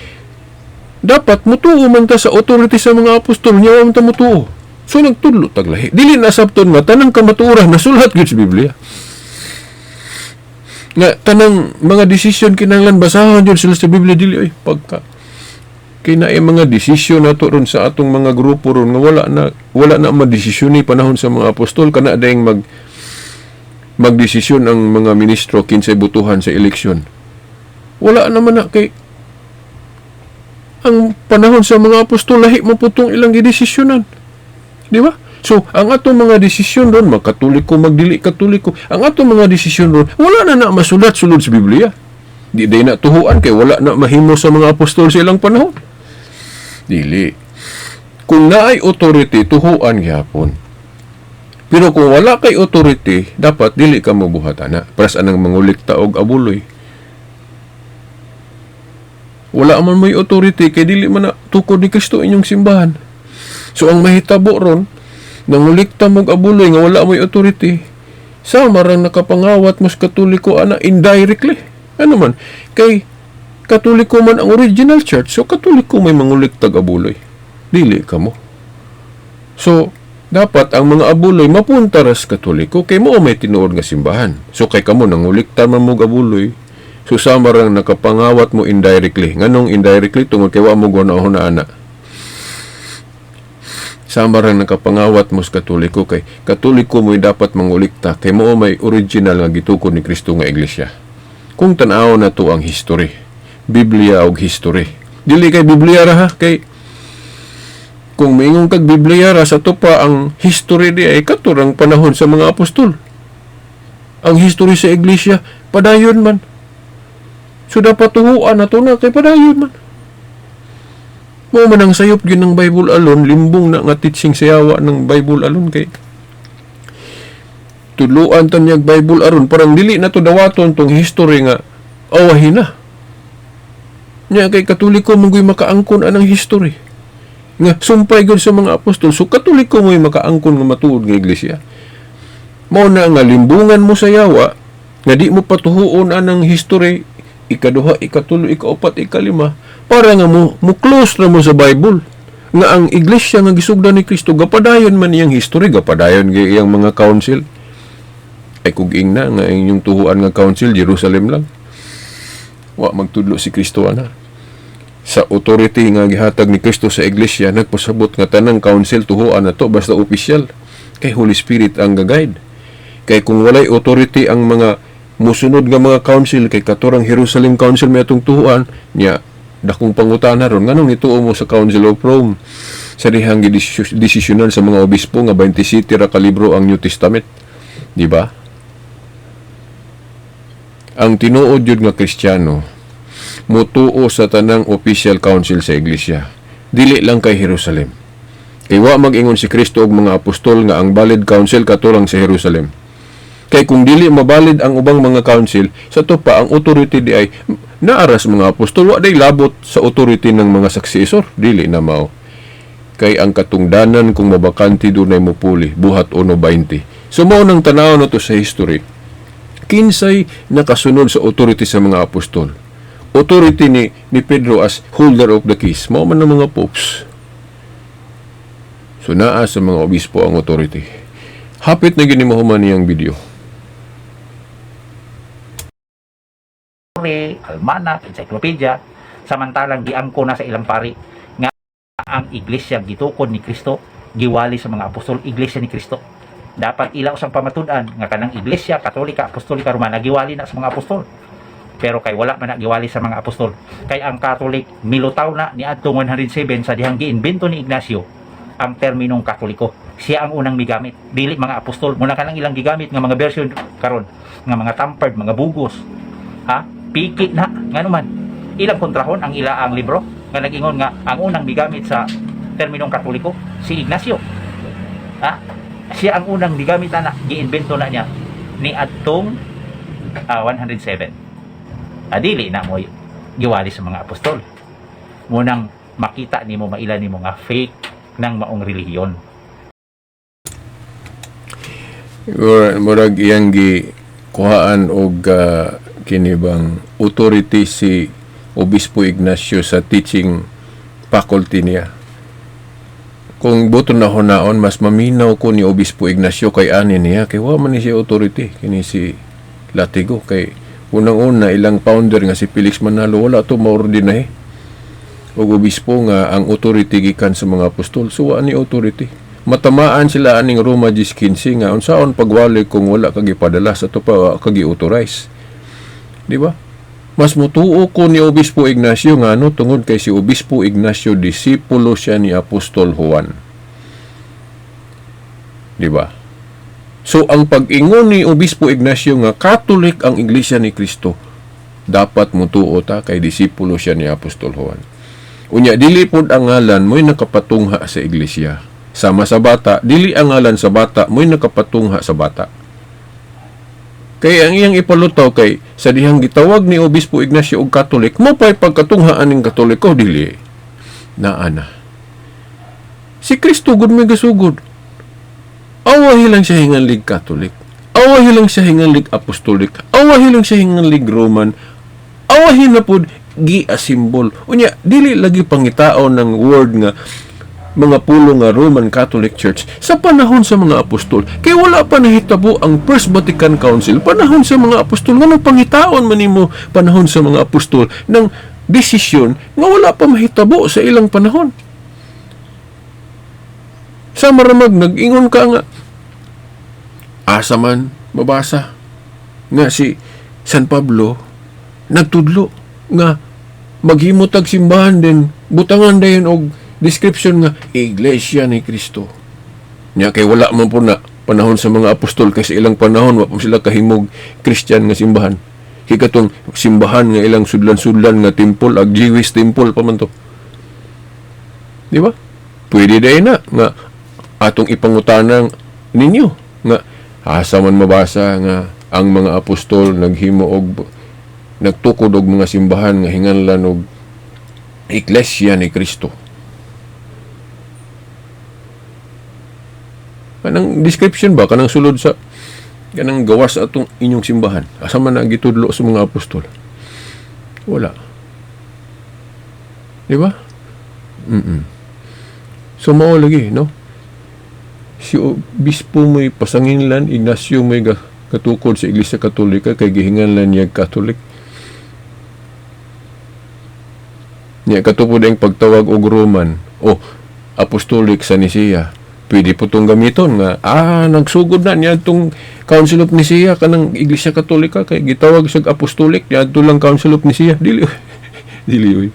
dapat mutuo man ta sa authority sa mga apostol, nya man ta mutuo. So nagtudlo taglahi. Dili na sabton nga tanang kamatuoran nasulat gyud sa Biblia. Nga tanang mga desisyon kinahanglan basahan gyud sila sa Biblia, dili ay pagka kay naay mga desisyon nato ron sa atong mga grupo ron nga wala na madesisyon ni panahon sa mga apostol. Kana dayeng magdesisyon ang mga ministro kinsay botohan sa eleksyon. Wala naman na kay ang panahon sa mga apostol lahi mo putong ilang gidesisyonan. Di ba? So, ang atong mga desisyon ron, magkatoliko, magdili katoliko, ang atong mga desisyon ron, wala na na masulat sulod sa Biblia. Di day na tuhuan kay wala na mahimo sa mga apostol sa ilang panahon. Dili. Kung naay authority, tuhuan gihapon. Pero kung wala kay authority, dapat dili ka mobuhat ana. Paras anang mangulikta og abuloy. Wala man mo'y authority kay dili man na tukod ni Kristo inyong simbahan. So ang mahitabo ron, nangulikta mog abuloy nga wala mo'y authority, sama rang nakapangawat mo sa Katoliko ana indirectly. Ano man, kay Katoliko man ang original church, so Katoliko may manguliktag abuloy. Dili ka mo. So, dapat ang mga abuloy mapunta ras Katoliko kay mo may tinuod nga simbahan. So kay kamo nangulikta man mo abuloy, so sama rang nakapangawat mo indirectly. Nganong indirectly? Tungod kay wa mo guna ana. Sama rang nakapangawat mo sa Katoliko kay Katoliko mo'y dapat mangulikta kay mo may original nga gitukod ni Kristo nga iglesia. Kung tan-aw na to ang history, Biblia og history. Dili kay Biblia ra ha, kay kung maingon kag Biblia ra sa to pa ang history di ay katurang panahon sa mga apostol. Ang history sa iglesia padayon man. So dapat tuhuan na to na kay padayon man. Mo man ang sayop gyud ng Bible alone, limbong na nga teaching sa yawa ng Bible alone kay tuluan ta niyag Bible aron parang dili na to dawaton tong history nga awahin na. Nya kay Katoliko man gyud makaangkon anang history nga sumpay gyud sa mga apostol. So Katoliko mo'y makaangkon nga matuod nga iglesia. Mao na nga limbungan mo sa yawa nga di mo patuhuon anang history ikaduha, ikatulo, ikaupat, ikalima para nga mo close na mo sa Bible nga ang iglesia nga gisugdan ni Kristo gapadayon man iyang history, gapadayon gyud iyang mga council. Ay kug ingna nga inyong tuhuan nga council Jerusalem lang. Wa magtudlo si Kristo ana. Sa authority nga gihatag ni Kristo sa iglesia nagpasabot nga tanang council tuhuan na to basta opisyal kay Holy Spirit ang ga-guide. Kay kung walay authority ang mga musunod nga mga council kay katurang Jerusalem Council may atong tuhuan nya dakong pangutana ron nganong nituo mo sa Council of Rome sa dihang gidesisyonan sa mga obispo nga 27 ra ka libro ang New Testament, di ba? Ang tinuod jud nga Kristiyano mutuo sa tanang official council sa iglesia. Dili lang kay Jerusalem. Kay wa mag-ingon si Kristo og mga apostol nga ang valid council kato lang sa Jerusalem. Kay kung dili mabalid ang ubang mga council, sa to pa ang authority di ay naaras mga apostol, wa day labot sa authority ng mga successor, dili na mao. Kay ang katungdanan kung mabakante dunay mupuli, Buhat 1:20. So mao nang tanaw na to sa history. Kinsay nakasunod sa authority sa mga apostol? Authority ni Pedro as holder of the keys, mao man ang mga popes. So naa sa mga obispo ang authority. Hapit na gini mahuman niyang video. Almanac, encyclopedia, samantalang giangko na sa ilang pari nga ang iglesia gitukod ni Kristo, giwali sa mga apostol, iglesia ni Kristo. Dapat ila usang pamatud-an nga kanang Iglesia Katolika Apostolika Romana giwali na sa mga apostol. Pero kay wala man na giwali sa mga apostol. Kay ang Catholic milutaw na niadtong 107 sa dihang giimbento ni Ignacio ang terminong Katoliko. Siya ang unang migamit, dili mga apostol. Muna kanang ilang gigamit nga mga version karon nga mga tampered, mga bugos. Ha? Piki na ngano man. Ilang kontrahon ang ila ang libro nga nag-ingon nga ang unang migamit sa terminong Katoliko si Ignacio. Ha? Siya ang unang gigamit na giimbento na niya ni adtong 107. Adili na mo giwali sa mga apostol. Munang makita nimo, maila nimo nga fake ng maong relihiyon. Murag iyang gi kuhaan og kini bang authority si Obispo Ignacio sa teaching faculty niya. Kung buto na hunaon, mas maminaw ko ni Obispo Ignacio kay ani niya, kay wa man ni siya authority kini si Latigo, kay unang-una ilang founder nga si Felix Manalo wala to maordinahe og obispo nga ang authority gikan sa mga apostol. So wa ni authority. Matamaan sila aning Roma 10:15 nga unsaon pagwali kung wala ka gipadala sa to pa wa ka gi-authorize, di ba? Mas mutuo ko ni Obispo Ignacio nga ano, tungod kay si Obispo Ignacio disipulo siya ni Apostol Juan, di ba? So ang pag-ingon ni Obispo Ignacio nga Catholic ang Iglesia ni Cristo, dapat mutuo ta kay disipulo siya ni Apostol Juan. Unya dili pod ang ngalan mo'y nakapatungha sa iglesia. Sama sa bata, dili ang ngalan sa bata mo'y nakapatungha sa bata. Kay ang iyang ipalutaw kay sa dihang gitawag ni Obispo Ignacio og Catholic, mo pa'y pagkatunghaan ning Katoliko, dili. Naa na. Si Kristo gud may gasugod. Awahi lang siya hinganlig Catholic. Awahi lang siya hinganlig Apostolic. Awahi lang siya hinganlig Roman. Awahi na pod gi-asimbol. Unya, dili lagi pangitao ng word nga mga pulo nga Roman Catholic Church sa panahon sa mga apostol. Kay wala pa nahitabo ang First Vatican Council panahon sa mga apostol. Nganong pangitaon man nimo panahon sa mga apostol ng desisyon nga wala pa mahitabo sa ilang panahon? Sa maramag nag-ingon ka nga asa man mabasa nga si San Pablo nagtudlo nga maghimo tag simbahan din butangan dayon og description nga Iglesia ni Cristo? Nya kay wala man po na panahon sa mga apostol, kay sa ilang panahon wa pa sila kahimog Christian nga simbahan. Kay katong simbahan nga ilang sudlan-sudlan nga temple ag Jewish temple pa man to, di ba? Pwede dayon na nga atong ipangutanang ninyo nga asa man mabasa nga ang mga apostol naghimo og nagtukod og mga simbahan nga hinganlan og Iglesia ni Cristo. Kanang description ba, kanang sulod sa kanang gawas atong inyong simbahan, asa man na gitudlo sa mga apostol? Wala, di ba? So mao lagi, no? Si Obispo mo'y pasanginlan, Ignacio mo'y katukod sa Iglesia Katolika kay gihinganlan niya Catholic. Niya katupod ang pagtawag og Roman o Apostolic sa Nicea. Pwede po itong gamiton nga nagsugod na niya itong Council of Nicea kanang Iglesia Katolika kay gitawag sa Apostolic niya lang Council of Nicea. Dili, dili oy.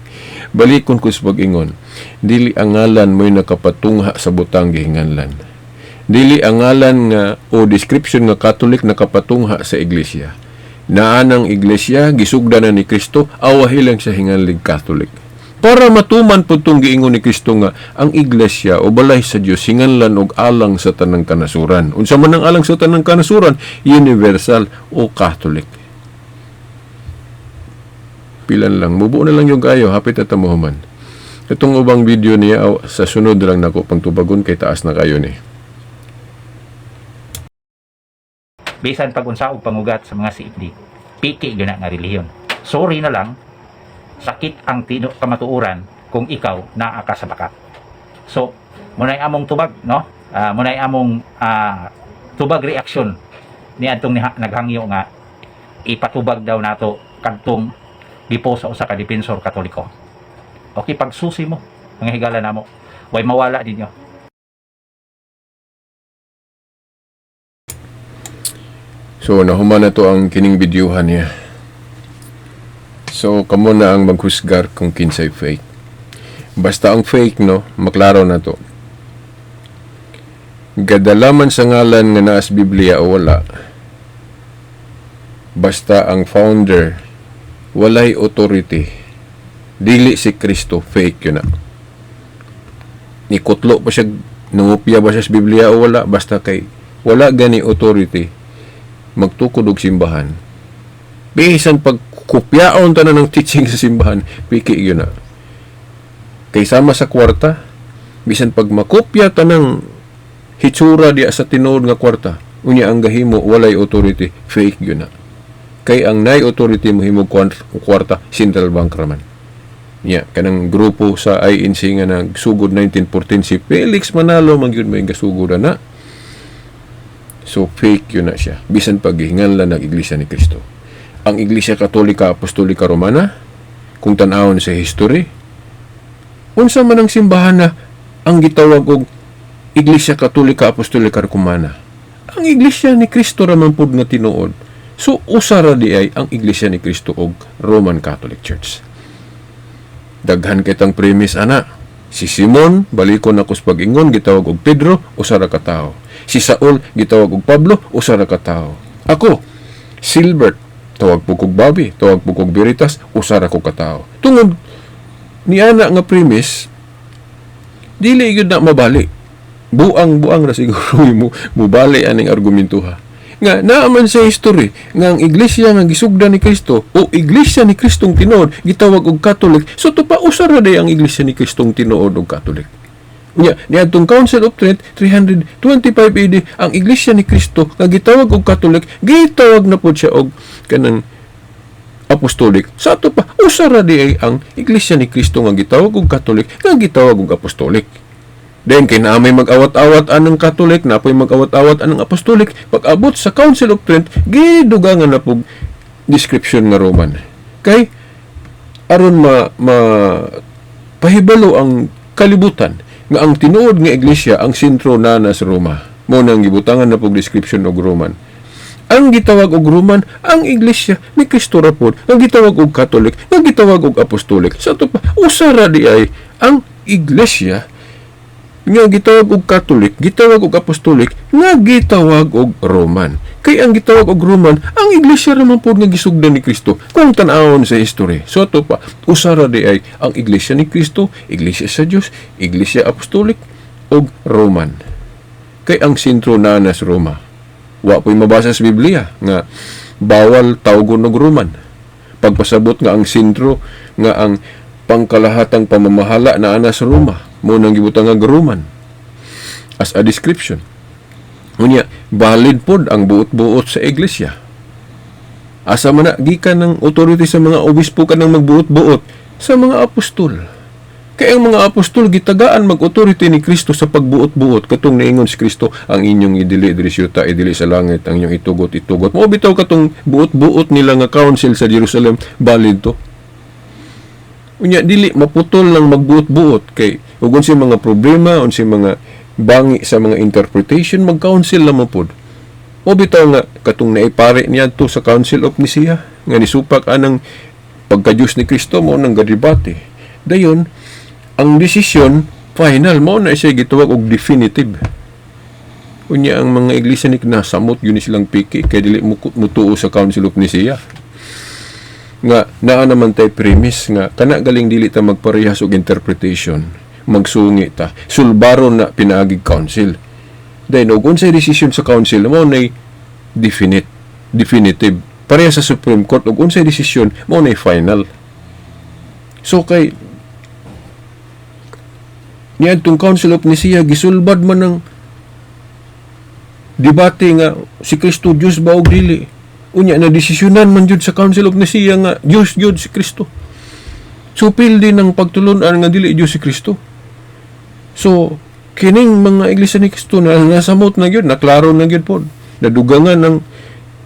Balikon ko sa pag-ingon. Dili ang ngalan mo'y nakapatungha sa butang gihinganlan. Dili ang ngalan nga o description nga Catholic nakapatungha sa iglesia. Naa ng iglesia gisugdan na ni Kristo, awahi lang sa hinganlig Catholic. Para matuman po itong giingon ni Kristo nga ang iglesia o balay sa Dios hinganlan og alang sa tanang kanasuran. Unsa man ang alang sa tanang kanasuran? Universal o Catholic. Pilan lang, mubuo na lang yung kayo, hapit at tamuhuman. Itong ubang video niya, aw, sa sunod lang nako pangtubagon kay taas na kayo ni. Bisan pag unsa og pangugat sa mga CFD, piki gyud na nga relihiyon. Sorry na lang, sakit ang tino kamatuoran kung ikaw naa ka sa bakat. So, muna'y among tubag, no? Muna'y among tubag reaksyon ni adtong naghangyo nga ipatubag daw nato kadtong gipost sa usa ka defensor Katoliko. Okay, pagsusi mo, mga higala namo. Way mawala ninyo. So, nahuman na to ang kining videohan niya. So, kamo na ang maghusgar kung kinsay fake. Basta ang fake, no, maklaro na to. Gadalaman sa ngalan nga naas Biblia o wala. Basta ang founder walay authority. Dili si Kristo, fake yun na. Nikutlo pa siya, nangupya ba siya sa Biblia o wala, basta kay wala gani authority magtukod og simbahan. Bisan pag kopyaon tanan ng teaching sa simbahan, piki yun na. Kay sama sa kwarta, bisan pag makopya tanang hitsura diya sa tinuod nga kwarta, unya ang gahimo walay authority, fake yun na. Kay ang nay authority mohimog kwarta, central bank raman. Nya kanang grupo sa INC nga nagsugod 1914, si Felix Manalo man gyud may gasugod na. So fake yun na siya. Bisan pag gihinganlan ng Iglesia ni Cristo. Ang Iglesia Katolika Apostolika Romana, kung tan-awon sa history, unsa man ang simbahan na ang gitawag og Iglesia Katolika Apostolika Romana? Ang Iglesia ni Cristo ra man pud nga tinuod. So usa ra di ay ang Iglesia ni Cristo og Roman Catholic Church. Daghan kitang premise ana. Si Simon, balikon ako sa pag-ingon, gitawag og Pedro, usa ra ka tawo. Si Saul, gitawag og Pablo, usa ra ka tawo. Ako, Silbert, tawag po kog Bobby, tawag po kog Veritas, usa ra ko ka tawo. Tungod niana nga premise, dili gyud na mabali. Buang-buang ra siguro mo mubali aning argumentuha. Nga naaman sa history nga ang iglesia nga gisugdan ni Kristo o iglesia ni Kristong tinuod gitawag og Catholic, so to pa usa ra day ang iglesia ni Kristong tinuod og Catholic. Unya, niadtong Council of Trent 325 AD, ang iglesia ni Kristo nga gitawag og Catholic, gitawag na pod siya og kanang Apostolic. Sa ato pa usa ra di ay ang iglesia ni Kristo nga gitawag og Catholic nga gitawag og Apostolic. Then kay naa may mag-awat-awat anang Catholic, naa poy mag-awat-awat anang Apostolic, pag abot sa Council of Trent, gidugangan na pog description nga Roman. Kay aron ma pahibalo ang kalibutan nga ang tinuod nga iglesia ang sentro na sa Roma. Mo nang gibutangan na pog description og Roman. Ang gitawag og Roman, ang iglesia ni Kristo ra pod, ang gitawag og Catholic, ang gitawag og Apostolic. Sa ato pa usa ra di ay ang iglesia nga gitawag og Catholic, gitawag og Apostolic, nga gitawag og Roman. Kay ang gitawag og Roman, ang iglesia ra man pod nga gisugdan ni Kristo kung tan-awon sa history. So ato pa usa ra di ay ang iglesia ni Kristo, iglesia sa Dios, iglesia Apostolic og Roman. Kay ang sentro na sa Roma. Wa po'y mabasa sa Biblia nga bawal tawgon og Roman. Pagpasabot nga ang sentro nga ang pangkalahatang pamamahala na ana sa Roma, mo nang gibutang nga Roman as a description. Unya, valid pod ang buot-buot sa iglesia. Asa man na gikan ng authority sa mga obispo kanang magbuot-buot? Sa mga apostol. Kaya ang mga apostol gitagaan mag-authority ni Kristo sa pagbuot-buot, katong niingon si Kristo, ang inyong idili diri sa yuta idili sa langit, ang inyong itugot itugot. Mao bitaw katong buot-buot nila nga council sa Jerusalem, valid to. Unya dili maputol lang magbuot-buot kay ug unsay mga problema, unsay mga bangi sa mga interpretation, mag-council lamang pod. O bitaw nga katong naipare niadto sa Council of Nicaea nga nisupak anang pagka-Diyos ni Kristo, mo nang gadebate. Dayon ang desisyon final, mao na siya gitawag og definitive. Unya ang mga iglesia ni nasamot yun ni silang piki kay dili mo mutuo sa Council of Nicaea. Nga naa naman tay premise nga kana galing dili ta magparehas og interpretation, magsungi ta. Sulbaron na pinaagig council. Then og unsay decision sa council mao nay definite, definitive. Pareha sa Supreme Court, og unsay desisyon mao nay final. So kay niadtong Council of Nicaea, gisulbad man ng debate nga si Kristo Diyos ba og dili. Unya na desisyonan man jud sa Council of Nicaea nga Diyos jud si Kristo. So pildi ng pagtulunan nga dili Diyos si Kristo. So kining mga Iglesia ni Kristo na nasamot na gyud, naklaro na gyud pod. Nadugangan ng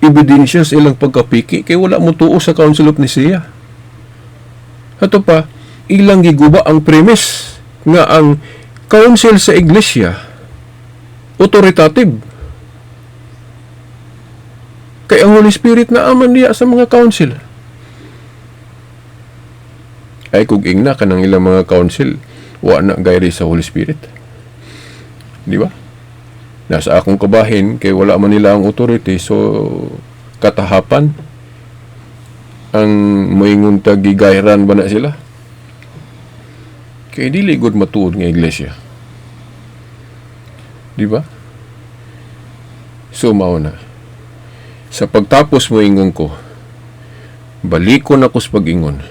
ebidensya sa ilang pagkapiki kay wala mo tuo sa Council of Nicaea. Ato pa, ilang giguba ang premise nga ang council sa iglesia authoritative. Kay ang Holy Spirit na aman diya sa mga council. Ay kung ingna kanang ilang mga council, wa na gayri sa Holy Spirit. Di ba? Nasa akong kabahin kay wala man nila ang authority, so katahapan ang moingon ta gigayran ba na sila? Kay dili gud matuod nga iglesia. Di ba? So mao na. Sa pagtapos, moingon ko, balikon ako sa pag-ingon.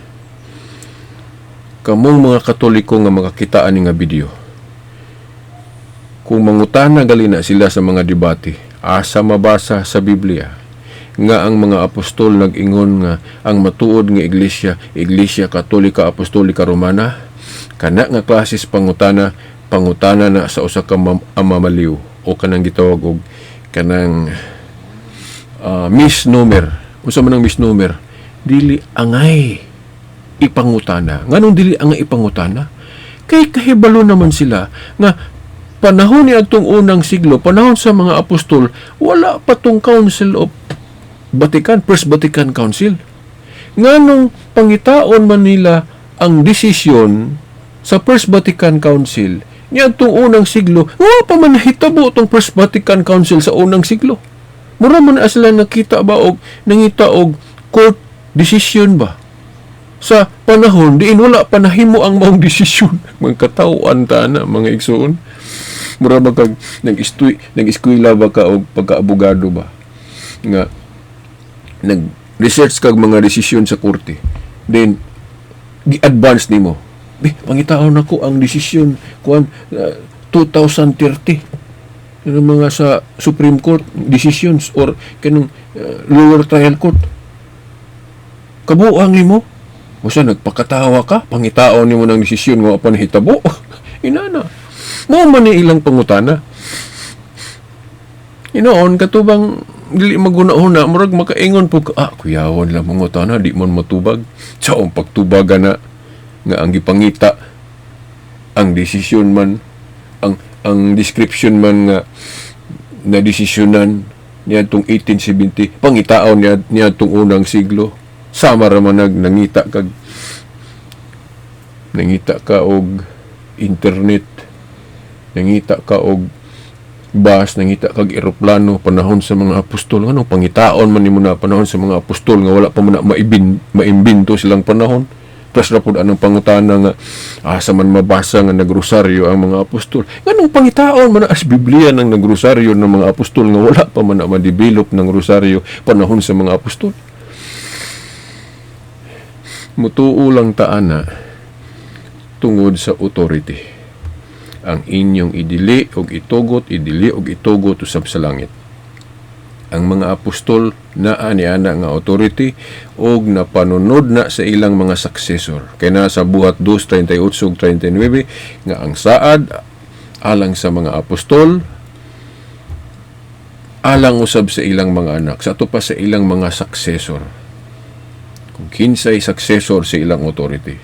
Kamong mga Katoliko nga makakita ani nga video, kung mangutana gali na sila sa mga debate, asa mabasa sa Biblia nga ang mga apostol nag-ingon nga ang matuod nga iglesia, Iglesia Katolika Apostolika Romana? Kana nga klases pangutana, pangutana na sa usa ka amamaliw o kanang gitawag og kanang misnomer. Unsa man ang misnomer? Dili angay ipangutana. Nganong dili angay ipangutana? Kay kahibalo naman sila nga panahon ni adtong unang siglo, panahon sa mga apostol, wala pa tong Council of Vatican, First Vatican Council. Nganong pangitaon man nila ang desisyon sa First Vatican Council niadtong unang siglo, nga pa man nahitabo tong First Vatican Council sa unang siglo? Mura man na sila nakita ba og nangita og court decision ba sa panahon diin wala pa nahimo ang maong desisyon? Mga katawhan ta na, mga igsoon. Mura ba kag nag-eskwela ba ka og pagka-abogado ba nga nag-research kag mga desisyon sa korte, then gi-advance nimo, "Be, pangitaon nako ang desisyon kuan 2030 ng mga sa Supreme Court decisions or kanang lower trial court." Kabuang nimo. Usa nagpakatawa ka, pangitaon nimo ng desisyon nga wa pa nahitabo. Inana. Mao man ni ilang pangutana. Inoon katubang dili maguna-una, murag makaingon po ka, "Ah, kuyawon lang mangutana, di man matubag." Saong pagtubaga na nga ang gipangita ang desisyon man, ang description man nga na desisyonan niadtong 1870, pangitaon niya niadtong unang siglo? Sama ra man nag nangita ka og internet, nangita ka og bus, nangita kag eroplano panahon sa mga apostol. Ano pangitaon man nimo na panahon sa mga apostol nga wala pa man na maimbento silang panahon? Plus ra pud anong pangutana nga asa man mabasa nga nagrosaryo ang mga apostol? Nganong pangitaon man na as Biblia nang nagrosaryo ng mga apostol nga wala pa man na ma-develop ng rosaryo panahon sa mga apostol? Mutuo lang ta ana tungod sa authority. Ang inyong idili og itugot, idili og itugot usab sa langit. Ang mga apostol naa ni ana nga authority og napanunod na sa ilang mga successor. Kay naa sa Buhat 2:38 ug 39 nga ang saad alang sa mga apostol, alang usab sa ilang mga anak, sa ato pa sa ilang mga successor. Kung kinsay successor sa ilang authority.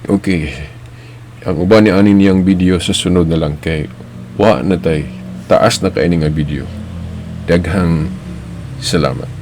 Okay. Ang uban ni ani niyang video sa sunod na lang kay wa na tay taas na kay nga video. Daghang salamat.